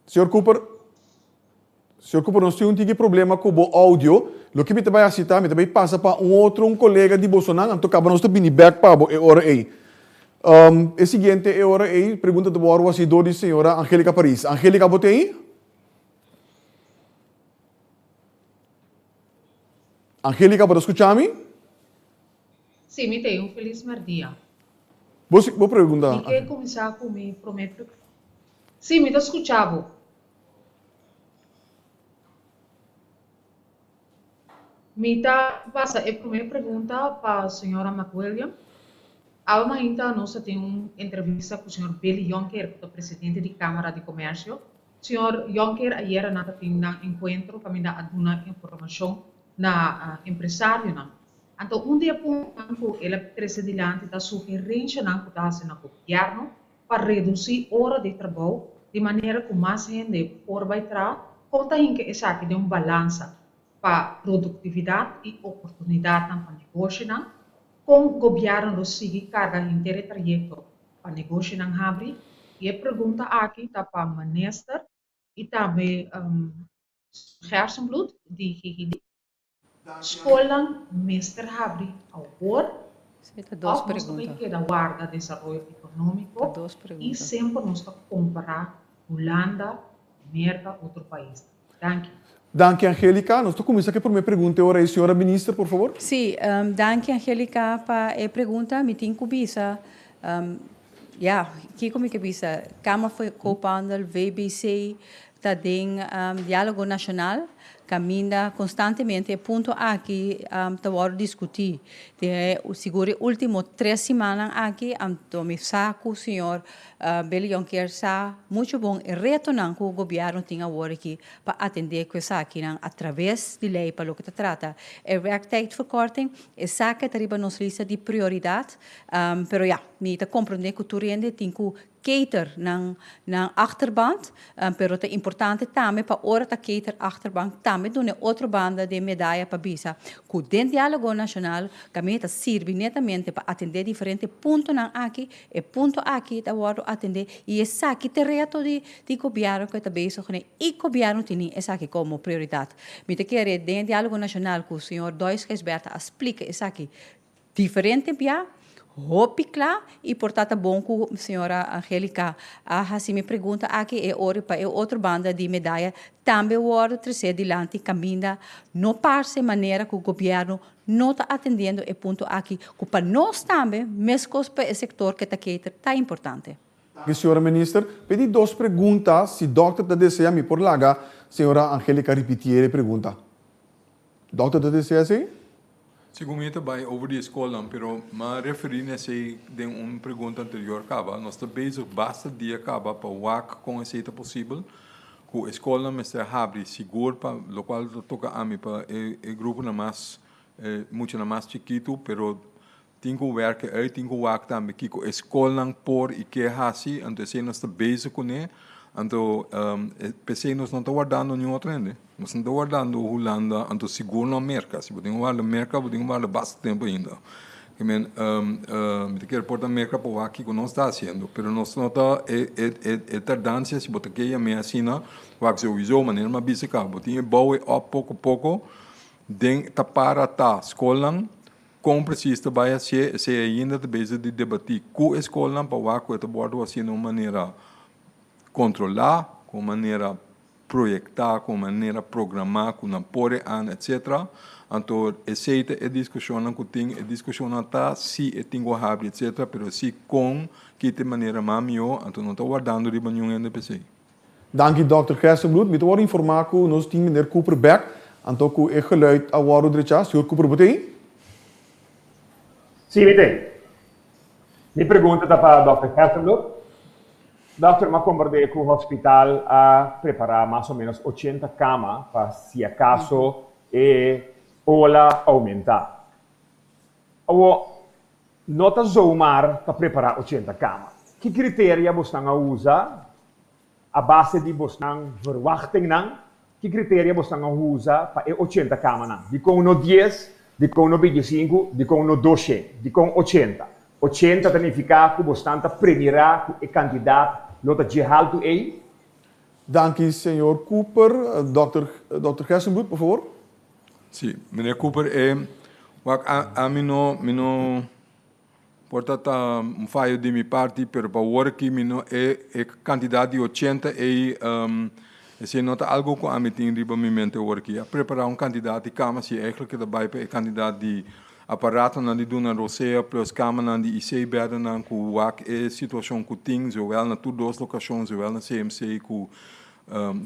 Señor Cooper, Señor Cooper, nos tin un tiki problema cu bo audio. Loke mi ta bay haci ta, mi ta bay pasa pa un otro, un colega di bosonan, anto caba nos ta bini bek pa bo e ora ey. Um, e siguiente e ora ey, pregunta ta wòrdu haci door di señora Angelica Paris. Angelica, bo ta ey? Angelica, bo ta scucha mi? Sí, mi t'ei. Un felis merdia. Bo si, bo pregunta. Mi ke kuminsá ku mi promé pre. Sí, mi ta skucha bo. Mi ta pasa e promé pregunta pa señora McWilliam. Awe mainta nos a tin un entrevista ku señor Billy Jonker, ku ta presidente di Kámara di Komersio. Señor Jonker ayera nan ta tin nan enkuentro kaminda a duna informashon na empresarionan. Anto un di e puntonan ku el a trese dilanti ta sugerenshanan ku ta hasi na gobièrnu pa redusí ora di trabou di manera ku mas hende por bai traha, kon ta hinka esaki den un balansa pa produktividat i oportunidatnan pa negoshinan, kon gobièrnu lo sigui karga henter e trayekto pa negoshinan habri? I e pregunta aki ta pa Minister i tambe Gerstenbluth di GGD. Skolnan mester habri awor òf nos ta bai keda warda desaroyo ekonómiko i semper nos ta kompará Hulanda, Merka, otro paisnan. Danki. Danki Angelica. Nos ta kuminsá ku e promé pregunta e ora ei. Señora Minister, por fabor. Sí, danki Angelica pa e pregunta. Mi tin ku bisa, ya, kiko mi ke bisa? Kamer van Koophandel, VBC, ta den Diálogo Nashonal kaminda konstantemente e punto aki ta wòrdu diskutí. Den e sigur e último tres simannan aki anto mi sa ku señor Billy Jonker sa muchu bon e retonan ku gobièrnu tin awor aki pa atendé ku esakinan atraves di lei pa loke ta trata e werktijdverkorting. Esaki ta riba nos lista di prioridat, pero ya, mi ta komprondé ku tur hende tin ku cater nan nan achterband, pero ta importante tambe pa ora ta cater achterband tambe duna e otro banda den medaya pa bisa cu den Dialogo Nacional caminda ta sirbi netamente pa atende diferente puntonan aki, e punto aki ta wordo atende y esaki ta e reto di di gobierno cu e ta bezig cune y gobierno tini esaki como prioridad. Mi ta kere den e Dialogo Nacional cu señor Dois Gijsbertha a splica esaki Diferente bia, hopi kla i por ta ta bon ku señora Angelica a hasi mi pregunta aki e ora pa e otro banda di medaya tambe wòrdu tresé dilanti kaminda no parse manera ku gobièrnu no ta atendiendo e punto aki ku pa nos tambe meskos pa e sektor ke ta keter ta importante. Danki señora Minister. P'e di dos pregunta si dòkter ta desea mi por laga señora Angelica ripitier e pregunta. Dòkter ta desea esei? Segun mi ta bai over di e skolnan, pero m'a referí na esei den un pregunta anterior kaba. Nos ta bezig basta dia kaba pa wak kon esei ta posibel, ku e skolnan mester habri sigur pa lokual ta toka ami pa e e gruponan mas e muchanan mas chikitu, pero tin ku werk uit, tin ku wak tambe kiko e skolnan por i ke hasi, anto esei nos ta bezig kuné. Anto p'esei nos no ta wardando niun otro hende. Nos no ta wardando Hulanda, anto sigur no Merka. Si bo tin ku warda Merka, bo tin ku warda basta tempu ainda. Ke men, mi ta kere por ta Merka pa wak kiko nos ta hasiendo, pero nos no ta e e e e tardansia, si bo ta ke yam'é asina, wak souiso, manera mi a bisa kaba, bo tin e bou e òp poko poko den ta para ta skolnan, kon presis ta bai hasié, esei ainda ta bezig di debatí ku e skolnan pa wak ku e ta wòrdu hasié na un manera kontrolá, ku un manera proyektá, ku un manera programá ku nan por e an, etcetera. Anto esei ta e diskushonnan ku tin, e diskushonnan ta si e tin ku habri, etcetera, pero si kon ki ta e manera mas mihó, anto no ta wardando riba niun hende p'esei. Danki Dòkter Gerstenbluth. Mi ta wòrdu informá ku nos tin meneer Cooper bèk, anto ku e geluid a wòrdu drechá. Señor Cooper, bo ta ei? Sí, mi ta ei. Mi pregunta ta pa Dòkter Gerstenbluth. Dòkter, m'a komprendé ku hospital a prepará mas o ménos ochenta kama pa si akaso e ola oumentá. Awor, no ta zomaar ta prepará ochenta kama. Ki kriteria bosnan a usa a base di bosnan verwachtingnan? Ki kriteria bosnan a usa pa e ochenta kamanan? Dikon no dies? Dikon no bintisinku? Dikon no doshen? Dikon ochenta? 80 ta nifiká ku bosnan ta premirá ku e kantidat lo ta dje haltu ei? Danki señor Cooper. Dòkter Dòkter Gerstenbluth, por favor. Sí, meneer Cooper, e wak a ami no mi no por ta ta un fayo di mi parti, pero pa awor aki mi no e e kantidat di 80 ei esei no ta algo ku ami tin riba mi mente awor aki. A prepará un kantidat di kama si eigenlijk ta bai pa e kantidat di Aparatonan di duna rosea plus kamanan di IC bèdenan ku wak e situashon ku tin zowel na tur dos lokashon zowel na CMC ku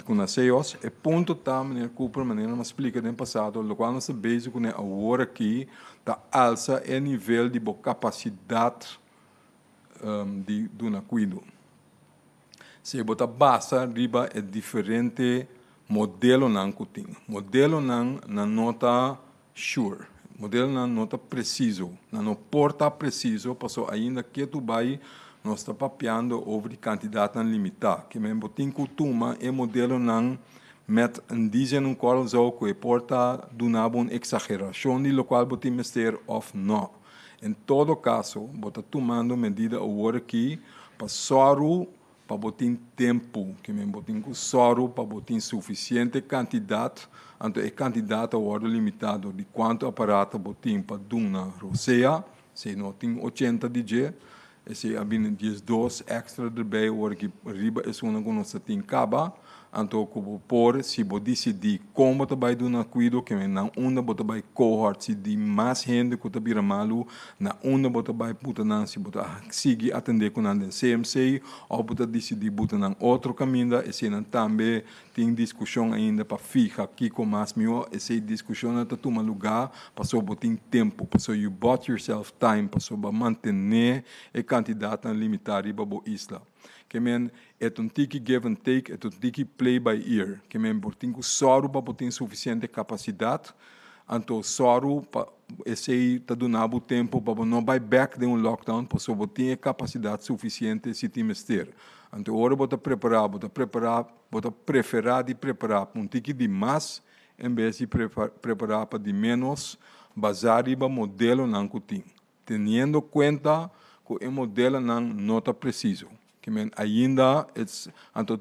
ku na CEOS. E punto ta, meneer Cooper, manera nos a splika den pasado, lokual nos ta bezig kuné awor aki ta alsa e nivel di bo kapasidat di duna kuido. Si bo ta basa riba e diferente modelonan ku tin. Modelonan nan no ta sure. Modelonan no ta presiso. Nan no por ta presiso paso ainda ketu bai nos ta papiando over di kantidatnan limitá. Ke men bo tin ku tuma e modelonan met in die zin un korrel zout ku e por ta duna bo un eksagerashon di lokual bo tin mester òf nò. En todo kaso bo ta tumando medida awor aki pa sòru pa bo tin tempu, ke men bo tin ku sòru pa bo tin sufisiente kantidat, anto e kantidat ta wòrdu limitá dor di kuantu aparato bo tin pa duna rosea, si no tin ochenta di dje, esei a bini diesdos èkstra derbei ora ki riba esunnan ku nos ta tin kaba, anto ku bo por si bo disidí kon bo ta bai duna kuido, ke men nan unda bo ta bai cohort, si di mas hende ku ta bira malu, Na unda bo ta bai buta nan si bo ta sigui atendé ku nan den CMC òf bo ta disidí buta nan otro kaminda, eseinan tambe tin diskushon ainda pa fiha kiko mas mihó. Esei diskushonnan ta tuma lugá pasobra bo tin tempu, pasobra you bought yourself time, pasobra bo a mantené e kantidatnan limitá riba bo isla. Ke men e ta un tiki give and take, e ta un tiki play by ear. Ke men bo tin ku sòru pa bo tin sufisiente kapasidat, anto sòru pa Esei ta duna bo tempu pa bo no bai bèk den un lockdown pasobra bo tin e kapasidat sufisiente si tin mester. Anto ora bo ta prepará, bo ta prepará, bo ta preferá di prepará pa un tiki di mas en bes di prepará pa di ménos basá riba modelonan ku tin, teniendo kuenta ku e modelonan no ta presiso. Ke men ainda it's anto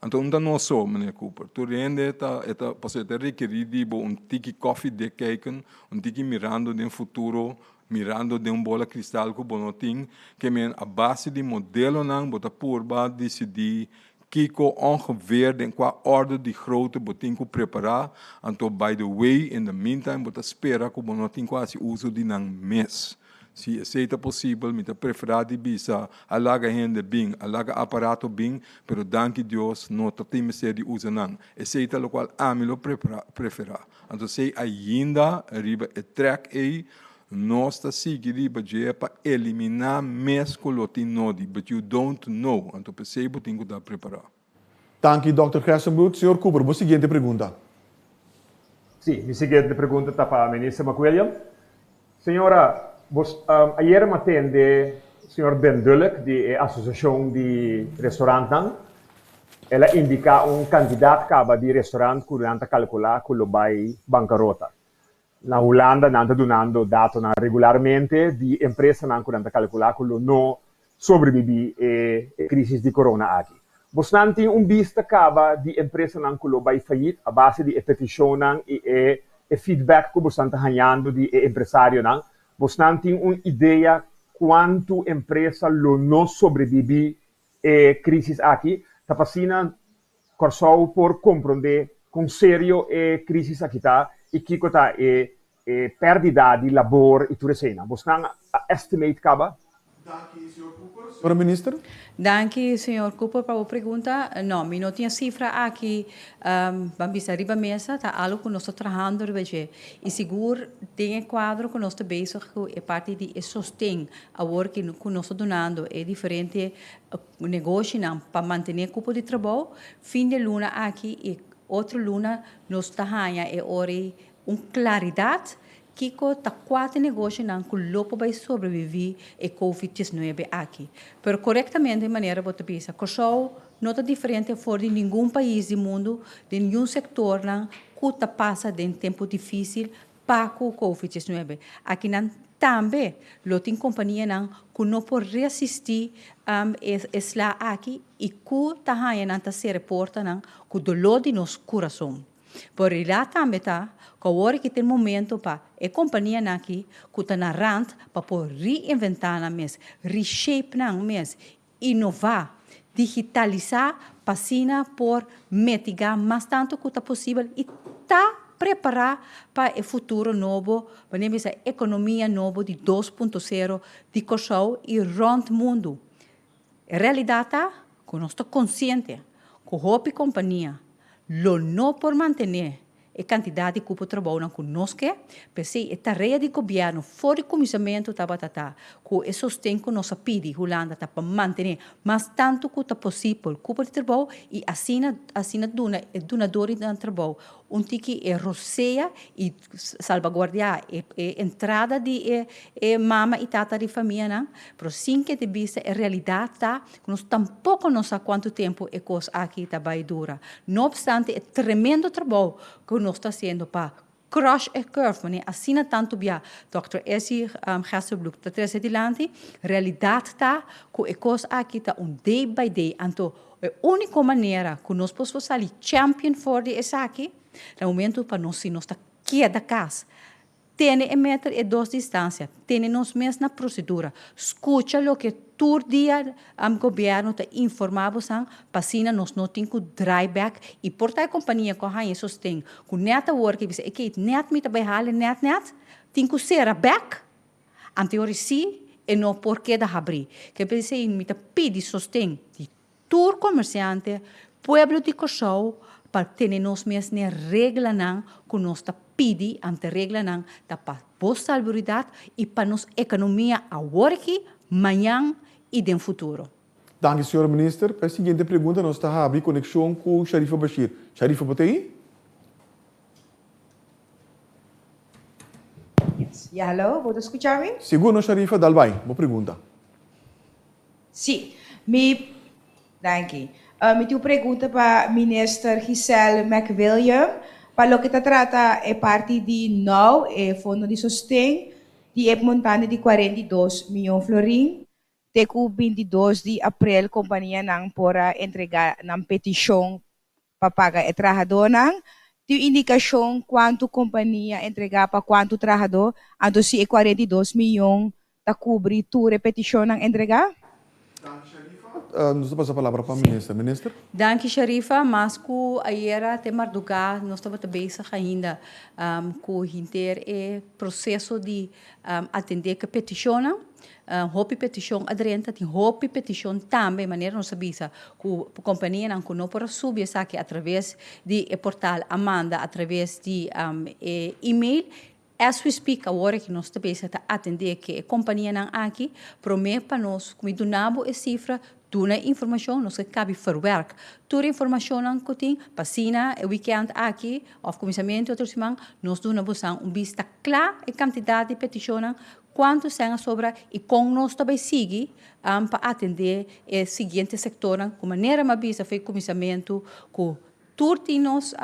anto un ta nos so, meneer Cooper. Tur hende ta e ta pasobra e ta rekerí di bo un tiki koffiedik kijken, un tiki mirando den futuro, mirando den un bola kristal ku bo no tin. Ke men a base di modelonan bo ta purba disidí kiko ongeveer den kua orde di grootte bo tin ku prepará. Anto by the way in the meantime bo ta spera ku bo no tin ku hasi uso di nan mes. Si esei ta posibel, mi ta preferá di bisa, a laga hende bin, a laga aparato bin, pero danki Dios no ta tin mester di usa nan. Esei ta lokual ami lo preferá. Anto esei ainda riba e trèk ei, nos ta sigui riba dje pa eliminá mes ku lo tin nodi, but you don't know, anto p'esei bo tin ku ta prepará. Danki Dòkter Gerstenbluth. Señor Cooper, bo siguiente pregunta. Sí, mi siguiente pregunta ta pa Minister McWilliam. Señora, bos ayer mi a tende señor Den Dulk di e asosiashon di restaurantnan. El a indiká un kantidat kaba di restaurant ku nan ta kalkulá ku lo bai bankarota. Na Hulanda nan ta dunando datonan regularmente di empresanan ku nan ta kalkulá ku lo no sobrebibí e krísis di korona aki. Bosnan tin un bista kaba di empresanan ku lo bai fayit a base di e petishonnan i e e feedback ku bosnan ta hañando di e empresarionan? Bosnan tin un idea kuantu empresa lo no sobrebibí e krísis aki? Ta pa asina Kòrsou por komprondé kon serio e krísis aki ta i kiko ta e e pèrdida di labor i tur eseinan. Bosnan a estimate kaba? Danki, señor Cooper. Señora Minister. Danki, señor Cooper, pa bo pregunta. No, mi no tin e sifra aki, ban bisa riba mesa. Ta algo ku nos ta trahando riba dje. I sigur den e kuadro ku nos ta bezig ku e parti di e sosten awor ku nos ta dunando e diferente negoshinan pa mantené kupo di trabou, fin di e luna aki i otro luna nos ta haña e ora ei Un klaridat kiko ta kuater negoshonan ku lo por bai sobreviví e Covid diesnuebe aki. Pero korektamente manera bo ta bisa, Kòrsou no ta diferente for di ningun pais di mundu den niun sektornan ku ta pasa den tempu difísil pa ku Covid diesnuebe. Akinan tambe lo tin kompanianan ku no por resistí e sla aki i ku ta haña nan ta sera portanan ku doló di nos kurason. Por realidad tambe ta cu awor aki ta e momento pa e companianan aki cu ta na rand pa por reinventa nan mes, reshape nan mes, innova, digitalisa pa asina por mitiga mas tanto cu ta posibel y ta prepara pa e futuro nobo, manera mi bisa economia nobo di dos punto sero di Corsou y rond mundo. E realidad ta cu nos ta consciente cu hopi compania lo no por mantené. e kantidat di kupo trabounan ku nos ke. P'esei e tarea di gobièrnu for di kuminsamentu tabata ta ku e sosten ku nos a pidi Hulanda ta pa mantené mas tantu ku ta posibel kupo di trabou i asina asina duna e dunador di nan trabou un tiki e rosea i salbaguardiá e e entrada di e e mama i tata di famianan. Pero sin ke di bista e realidat ta ku nos tampoko no sa kuantu tempu e kos aki ta bai dura. No opstante e tremendo trabou ku nos ta hasiendo pa crush e curve, manera asina tantu bia dòkter Essie Gestelbloek ta trese dilanti, realidat ta ku e kos aki ta un day by day. Anto e úniko manera ku nos por sali champion for di esaki na momentu pa nos si nos ta keda kas. Tene e meter e dos distancia, tene nos mes na procedura, scucha loke tur dia gobierno ta informa bosan pa asina nos no tin cu draai bek y por ta e compania cu a haña e sosten cu net awor ke bisa ekey net mi ta bay hale net net tin cu cera bek anteori si e no por keda habri. Ke p'esey mi ta pidi sosten di Tur komersiante, pueblo di Kòrsou pa tene nos mes n'e reglanan ku nos ta pidi, ante reglanan ta pa bo salubridad i pa nos ekonomia awor aki, mañan i den futuro. Danki señora Minister. Pa e siguiente pregunta nos ta habri konekshon ku Sharifa Bashir. Sharifa bo ta ei? Yes. Ya hallo, bo ta skucha mi? Sigur no Sharifa, dal bai, bo pregunta. Sí, mi, danki. Mi tin un pregunta pa Minister Giselle McWilliam pa loke ta trata e parti di now, e fondo di sosten di e montante di 42 miyon florin. Te ku 22 di aprel kompanianan por a entrega nan petishon pa paga e trahadónan. Tin un indikashon kuantu kompania entregá pa kuantu trahadó? Anto si e 42 miyon ta kubri tur e petishonnan entregá? Danki Sharifa. Nos ta pasa palabra pa minister. Minister. Danki Sharifa. Mas ku ayera te mardugá nos tabata bezig ainda ku hinter e proseso di atendé ku e petishonnan. Hopi petishon a drenta, tin hopi petishon tambe, manera nos a bisa ku kompanianan ku no por a subi esaki atraves di e portal a manda atraves di e email. As we speak awor aki nos ta bisa ta atendé ku e kompanianan aki promé pa nos ku mi duna bo e sifra, duna e informashon, nos ke kabi verwerk tur e informashonnan ku tin pa asina e wikènt aki òf kuminsamentu di otro siman nos duna bosan un bista kla e kantidat di petishonnan Cuantu sèn a sobra y con nos ta bay sigui pa atende e siguiente sectornan cu manera mi a bisa for e cuminsamentu cu tur tin nos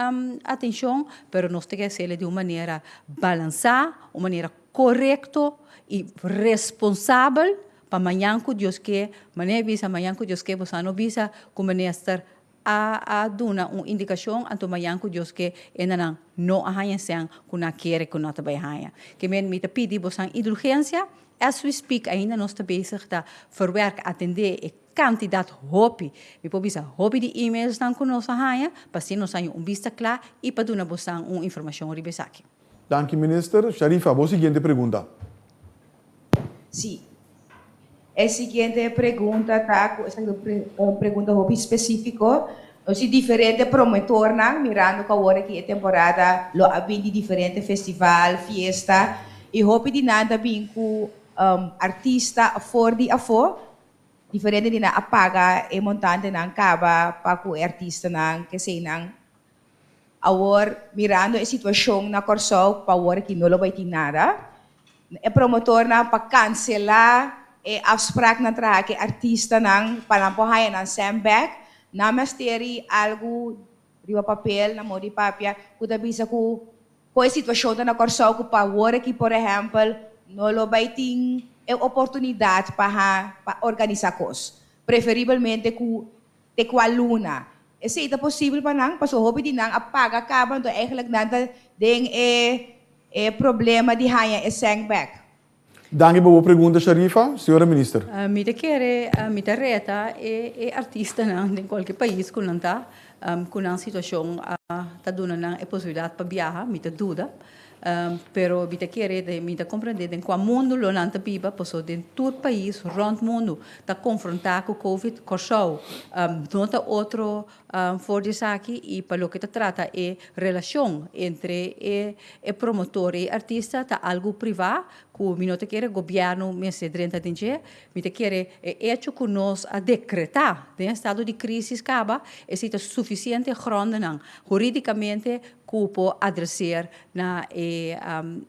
atencion pero nos ta ke haciele di un manera balansa, un manera corecto y responsabel pa mañan cu Dios ke, manera mi a bisa mañan cu Dios ke boso a no bisa cu minister a a duna un indikashon anto mañan ku Dios ke e nanan no a haña sèn ku nan kere ku nan ta bai haña. Ke men mi ta pidi bosan indulgensia, as we speak ainda nos ta bezig ta verwerk atendé e kantidat hopi, mi por bisa hopi di emailsnan ku nos a haña pa asina nos haña un bista kla i pa duna bosan un informashon riba esaki. Danki Minister. Sharifa, bo siguiente pregunta. Sí. E siguiente pregunta ta ku esaki ta un pregunta hopi spesífiko. Nos tin diferente promotornan mirando ku awor aki e temporada lo a bin di diferente festival, fiesta i hopi di nan ta bin ku artista for di afó. Diferente di nan a paga e montantenan kaba pa ku e artistanan keseinan. Awor, mirando e situashon na Kòrsou, pa awor aki no lo bai tin nada. E promotornan pa kanselá e afspraknan traha ku e artistanan pa nan por haña nan sèn bèk. Nan mester i algu riba papel, na moda di papia, ku ta bisa ku kon e situashon ta na Kòrsou ku pa awor aki, por ehèmpel, no lo bai tin e oportunidat pa pa organisá kos. Preferibelmente ku te kua luna. Esei ta posibel pa nan, pasobra hopi di nan a paga kaba, anto eigenlijk nan ta den e e problema di haña e sèn bèk. Danki pa bo pregunta Sharifa. Señora Minister. Mi ta kere, mi ta reta e e artistanan den kualke pais ku nan ta, ku nan situashon ta duna nan e posibilidat pa biaha, mi ta duda. Pero mi ta kere, mi ta comprende den cua mundo lo nan ta biba, pasobra den tur pais rond mundo ta confronta cu covid, Corsou no ta otro. For di esaki i pa loke ta trata e relashon entre e e promotor i e artista ta algu privá ku mi no ta kere gobièrnu mester drenta den dje. Mi ta kere e echo ku nos a dekretá den estado di krísis kaba esei ta sufisiente grondenan hurídikamente ku por adreser na e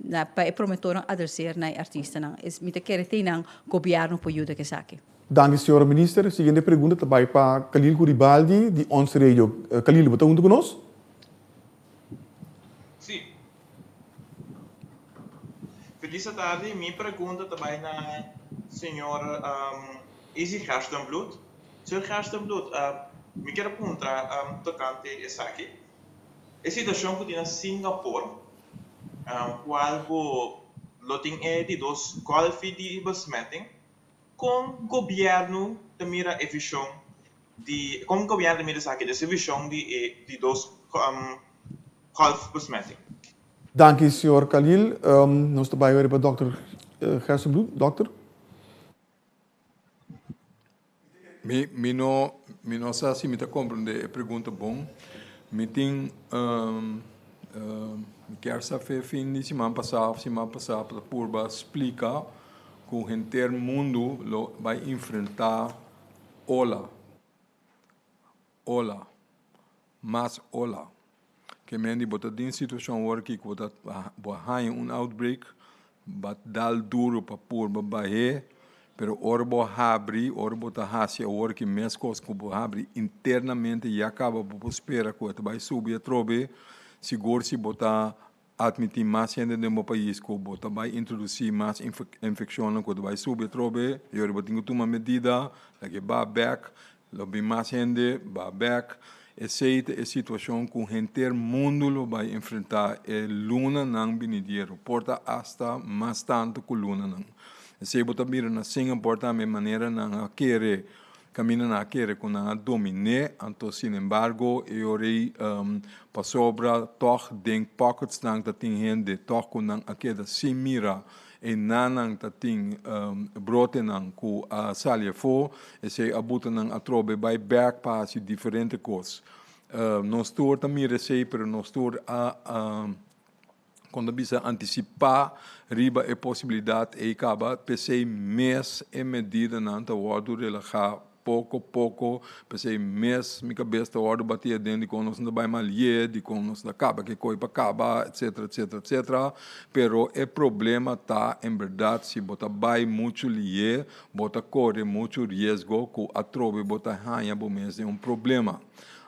na pa e promotornan adreser na e artistanan. Mi ta kere teinan gobièrnu por yuda ku esaki. Danki señora minister. Siguiente pregunta ta bai pa Khalil Guribaldi di Ons Radio. Khalil, bo ta huntu ku nos? Sí. Feliz atardi. Mi pregunta ta bai na señor Izzy Gerstenbluth. Señor Gerstenbluth, mi kier a puntra tocante esaki. E situacion cu tin na Singapore, cual bo lo tin e di dos golfi di besmetting, Kon gobièrnu ta mira e vishon di kon gobièrnu ta mira esaki des e vishon di e di dos golfbesmetting? Danki señor Khalil. Nos ta bai riba dòkter Gerstenbluth. Dòkter. Mi mi no mi no sa si mi ta komprendé e pregunta bon. Mi tin mi kier sa fe fin di siman pasá òf siman pasá pa ta purba splika ku henter mundu lo bai enfrentá ola, ola, mas ola. Ke men di bo ta den situashon awor aki ku bo ta bo a haña un outbreak, bo a dal duru pa purba bah'é, pero ora bo habri, ora bo ta hasi awor aki meskos ku bo habri internamente ya kaba bo por spera ku e ta bai subi atrobe, sigur si bo ta Atmití mas hende den bo pais ku bo ta bai introdusí mas infekshonnan ku ta bai subi atrobe, i ora bo tin ku tuma medida, lag'é ba bèk, lo bin mas hende, ba bèk. Esei ta e situashon ku henter mundu lo bai enfrentá e lunanan binidiero, por ta asta mas tantu ku lunanan. Esei bo ta mira na Singapore tambe manera nan a kere Kaminda nan a kere ku nan a dominé, anto sinembargo e ora ei pasobra tòg den pocketsnan ta tin hende tòg ku nan a keda sin mira e nannan ta tin brotenan ku a sali afó, esei a buta nan atrobe bai bèk pa hasi diferente kos. Nos tur ta mira esei pero nos tur a. Kon ta bisa antisipá riba e posibilidat ei kaba, p'esei mes e medidanan ta wòrdu relahá poko poko, p'esei mes mi kabes ta wòrdu batí aden dikon nos no ta bai malié, dikon nos ta kaba ke koi pa kaba, etsetera, etsetera, etsetera. Pero e problema ta en bèrdat si bo ta bai muchu lié, bo ta kore muchu riesgo ku atrobe bo ta haña bo mes den un problema.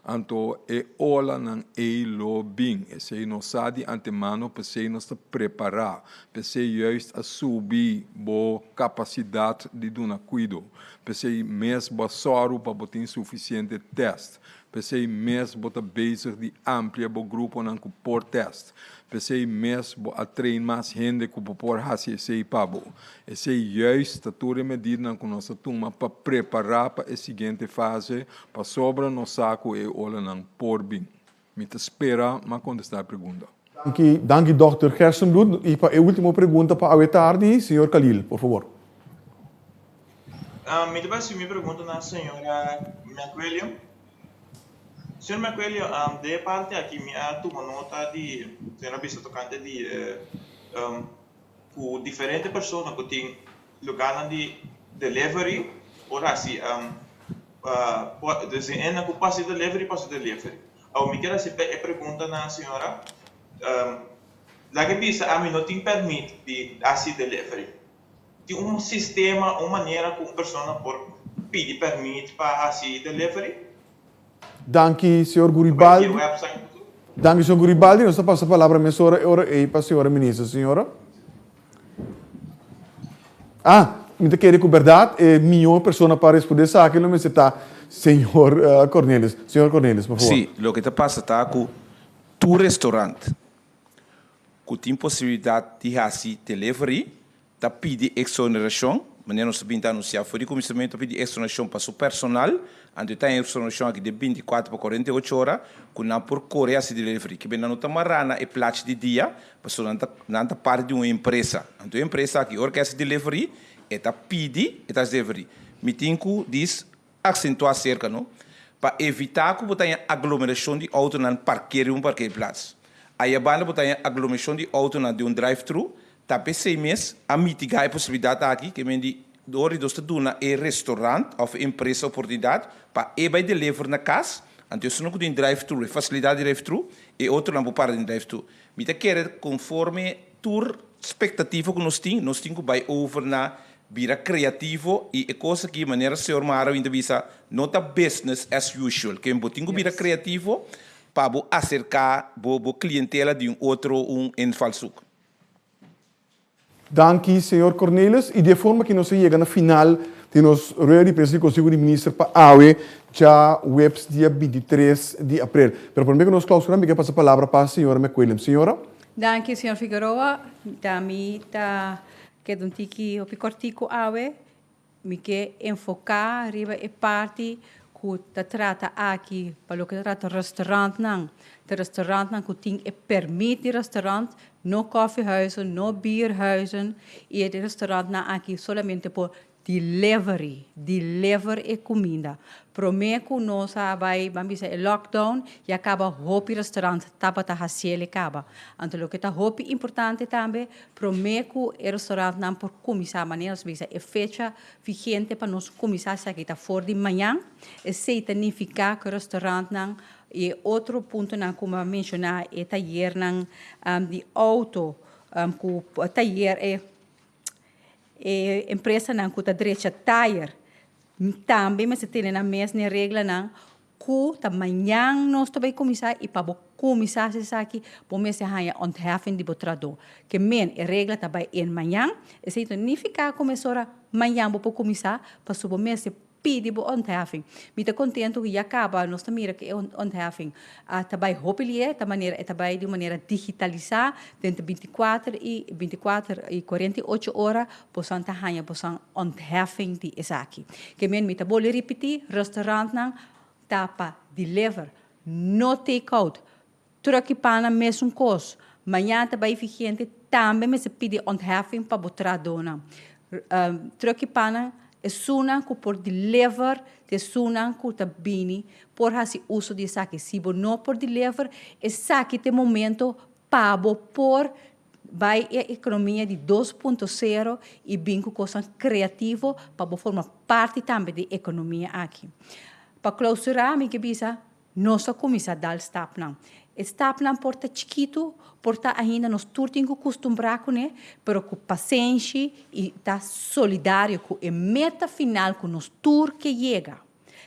Anto e olanan ei lo bin. Esei nos sa di antemano, p'esei nos ta prepará. P'esei juist a subi bo kapasidat di duna kuido. P'esei mes bo a sòru pa bo tin sufisiente tèst. P'esei mes bo ta bezig di amplia bo gruponan ku por tèst. P'esei mes bo a train mas hende ku bo por hasi esei pa bo. Esei juist ta tur e medidanan ku nos a tuma pa prepará pa e siguiente fase, pasobra nos sa ku e olanan por bin. Mi ta spera m'a kontestá e pregunta. Danki, danki dòkter Gerstenbluth. I pa e último pregunta pa awe tardi, señor Khalil, por fabor. Mi ta bai hasi mi pregunta na señora McWilliam. Señor McWilliam, den e parti aki mi a tuma nota di señor a bisa tokante di ku diferente persona ku tin lugánan di delivery por hasi desde e ku por hasi delivery por hasi delivery. Awor mi kier hasi e pregunta na señora, laga bisa ami no tin pèrmit di hasi delivery, tin un sistema, un manera ku un persona por pidi pèrmit pa hasi delivery? Danki señor Guribaldi. Danki señor Guribaldi. Nos ta pasa palabra mesora e ora ei pa señora minister. Señora. Ah, mi ta kere ku bèrdat e mihó persona pa respondé esaki lo mester ta señor Cornelis. Señor Cornelis, por favor. Sí, loke ta pasa ta ku tur restaurant ku tin posibilidat di hasi delivery ta pidi eksonerashon, manera nos a bin ta anunsiá for di kuminsamentu, ta pidi eksonerashon pa su personal, anto e ta haña eksonerashon aki den bintikuater pa kuarenta i ocho ora ku nan por kore hasi delivery. Kiben nan no ta mará na e plachi di dia, pasobra nan ta nan ta parti di un empresa. Anto e empresa aki ora ku e hasi delivery e ta pidi e ta hasi delivery. Mi tin ku dis aksentuá serka no. Pa evitá ku bo ta haña aglomerashon di outonan parker riba un parkeerplaats. Aya banda bo ta haña aglomerashon di outonan den un drive-thru, ta p'esei mes a mitigá e posibilidat aki, ke men di dor di nos ta duna e restaurant òf e empresa oportunidat pa e bai deliver na kas, anto esun ku tin drive-thru, e fasilidat di drive-thru, e otronan por para den drive-thru. Mi ta kere konforme tur spektativa ku nos tin, nos tin ku bai over na bira kreativo i e kos aki manera señor Marwin ta bisa no ta business as usual. Ken bo tin ku bira kreativo pa bo aserká bo bo klientela di un otro un invalshoek. Danki señor Cornelis y di e forma ki nos a yega na final di nos rueda di prensa di Conseho di Minister pa awe djaweps dia 23 di april. Pero prome ku nos clausura mi ke pasa palabra pa señora McWilliams. Señora. Danki señor Figueroa. Ta mi ta keda un tiki hopi kortiku awe. Mi ke enfoká riba e parti ku ta trata aki pa loke ta trata restaurantnan. Ta restaurantnan ku tin e permit di restaurant, no koffiehuizen, no bierhuizen i e restaurantnan aki solamente por delivery, deliver e kuminda. Promé ku nos a bai, ban bisa e lockdown, ya kaba hopi restaurant tabata hasiel e kaba. Anto loke ta hopi importante tambe, promé ku e restaurantnan por kuminsá, manera nos bisa e fecha vigente pa nos kuminsá esaki ta for di mañan. Esei ta nifiká ku e restaurantnan i e otro puntonan ku mi a menshoná, e tayernan di outo ku tayer e e empresanan ku ta drecha tayer tambe mester tene nan mes den reglanan ku ta mañan nos ta bai kuminsá i pa bo kuminsá hasi esaki bo mester haña ontheffing di bo trahadó. Ke men e regla ta bai en mañan, esei ta nifiká ku mesora mañan bo por kuminsá pasobra bo mester pidi bo ontheffing. Mi ta kontentu ku ya kaba nos ta mira ku e ontheffing a ta bai hopi lié, ta manera e ta bai di un manera digitalisá denter bintikuater i bintikuater i kuarenta i ocho ora bosan ta haña bosan ontheffing di esaki. Ke men mi ta bolbe ripití, restaurantnan ta pa deliver, no take out. Truck i pana mesun kos. Mañana ta bai vigente tambe mester pidi ontheffing pa bo trahadónan. Truck i pana esunnan ku por deliver ta esunnan ku ta bini por hasi uso di esaki. Si bo no por deliver esaki ta e momento pa bo por bai e ekonomia di dos punto sero i bin ku kosnan kreativo pa bo forma parti tambe di e ekonomia aki. Pa klousurá mi ke bisa Nos a kuminsá dal stapnan. E stapnan por ta chikitu, por ta ainda nos tur tin ku kustumbrá kuné, pero ku pasenshi i ta solidario ku e meta final ku nos tur ke yega,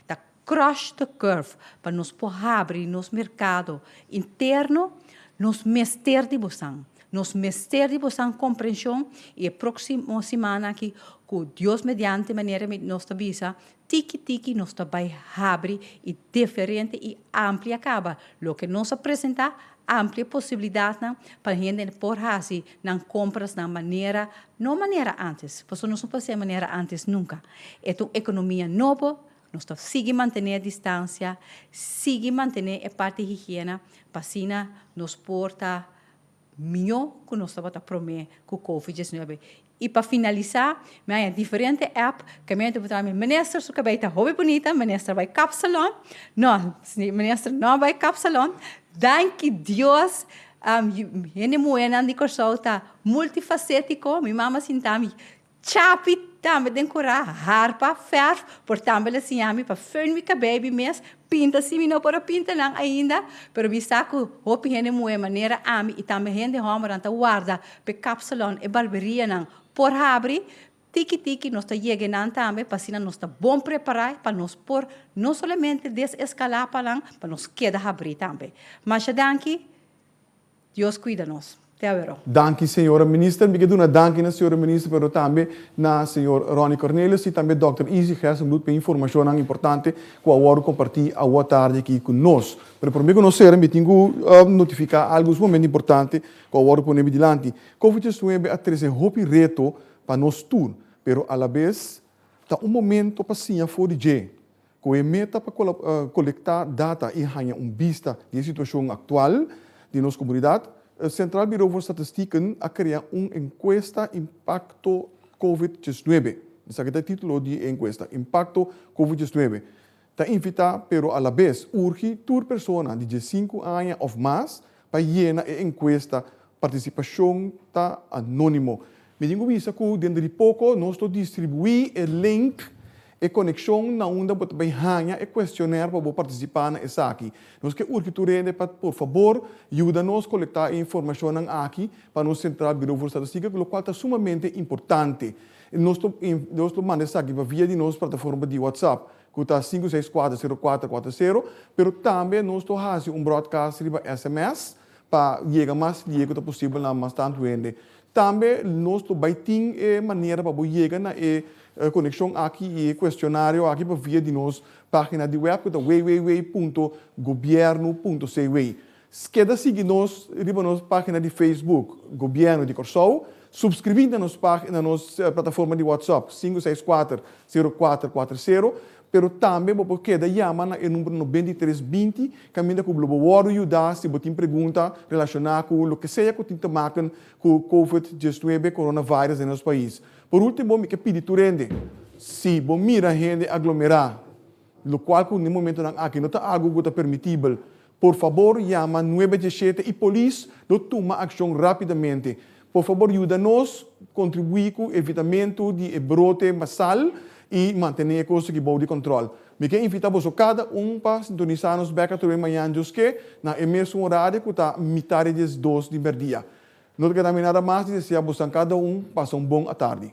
ta crush the curve pa nos por habri nos merkado interno, nos mester di bosan. Nos mester di bosan komprenshon i e próksimo siman aki ku Dios mediante manera nos ta bisa Tiki tiki nos ta bai habri i diferente i amplia kaba loke nos a presentá, amplia posibilidatnan pa hende por hasi nan kompras na manera, no manera ántes, pasobra nos no por hasié manera ántes nunka. E ta un ekonomia nobo, nos ta sigui mantené e distansia, sigui mantené e parti higiena pa asina nos por ta Mihó ku nos tabata promé ku Covid 19. I pa finalisá, mi haña diferente app ku mi a puntra mi, Minister su kabei ta hopi bunita, minister bai kapsalon? No, minister no bai kapsalon. Danki Dios, hende muhénan di Kòrsou ta multifasétiko. Mi mama sinta mi Chapi tambe den kurá, harpa, fèrf, por tambe lo siña mi pa fön mi kabei mi mes, pinta si mi no por a pinta nan ainda, pero mi sa ku hopi hende muhé manera ami i tambe hende hòmbernan ta warda pa e kapsalòn, e barberianan por habri, tiki tiki nos ta yega nan tambe pa asina nos ta bon prepará pa nos por no solamente deseskalá pa nan, pa nos keda habrí tambe. Masha danki. Dios cuida nos. Te awero. Danki señora Minister. Mi ke duna danki na señora Minister pero tambe na señor Ronnie Cornelius y tambe Dòkter Izzy Gerstenbluth pa e informacionnan importante cu a wordo comparti awo tardi aki cu nos. Pero prome cu nos cera mi tin cu notifica algo sumamente importante cu a wordo pone mi dilanti. Covid 19 a trece hopi reto pa nos tur, pero alabes ta un momento pa siña for di dje. Ku e meta pa kolektá data i haña un bista di e situashon aktual di nos komunidat, Centraal Bureau voor Statistieken a krea un enkuesta Impakto Covid 19. Esaki ta e título di e enkuesta, Impakto Covid 19. Ta invitá pero alabes urgi tur persona di diesinku aña òf mas pa yena e enkuesta. Partisipashon ta anónimo. Mi tin ku bisa ku denter di poko nos lo distribuí e link, e konekshon na unda bo ta bai haña e kuestionèr pa bo partisipá na esaki. Nos ke urgi tur hende pa por fabor yuda nos kolektá e informashonnan aki pa nos Centraal Bureau voor Statistiek, lokual ta sumamente importante. Nos lo nos lo manda esaki pa via di nos plataforma di WhatsApp ku ta sinku seis kuater sero kuater kuater sero, pero tambe nos lo hasi un broadcast riba sms pa yega mas lie ku ta posibel na mas tantu hende. Tambe nos lo bai tin e manera pa bo yega na e konekshon aki i e kuestionario aki pa via di nos página di wèb ku ta www punto gobièrnu punto cw. Keda sigui nos riba nos página di Facebook Gobièrnu di Kòrsou, supskribí na nos na nos plataforma di WhatsApp 564 0440, pero tambe bo por keda yama na e number 93 20 kaminda ku lo bo wòrdu yudá si bo tin pregunta relashoná ku loke sea ku tin te maken ku Covid 19, coronavirus, den nos pais. Por último mi ke pidi tur hende, si bo mira hende aglomerá, lokual ku na e momentonan aki no ta algu ku ta permitibel, Por fabor yama nuebe dieshete i polis lo tuma akshon rápidamente. Por fabor yuda nos kontribuí ku evitamentu di e brote masal i mantené e kos aki bou di kòntròl. Mi ke invitá boso kada un pa sintonisá nos bèk atrobe mañan djoske na e mesun orario ku ta mitá di diesdos di mèrdia. No ta keda mi nada mas di deseá bosan kada un pasa un bon atardi.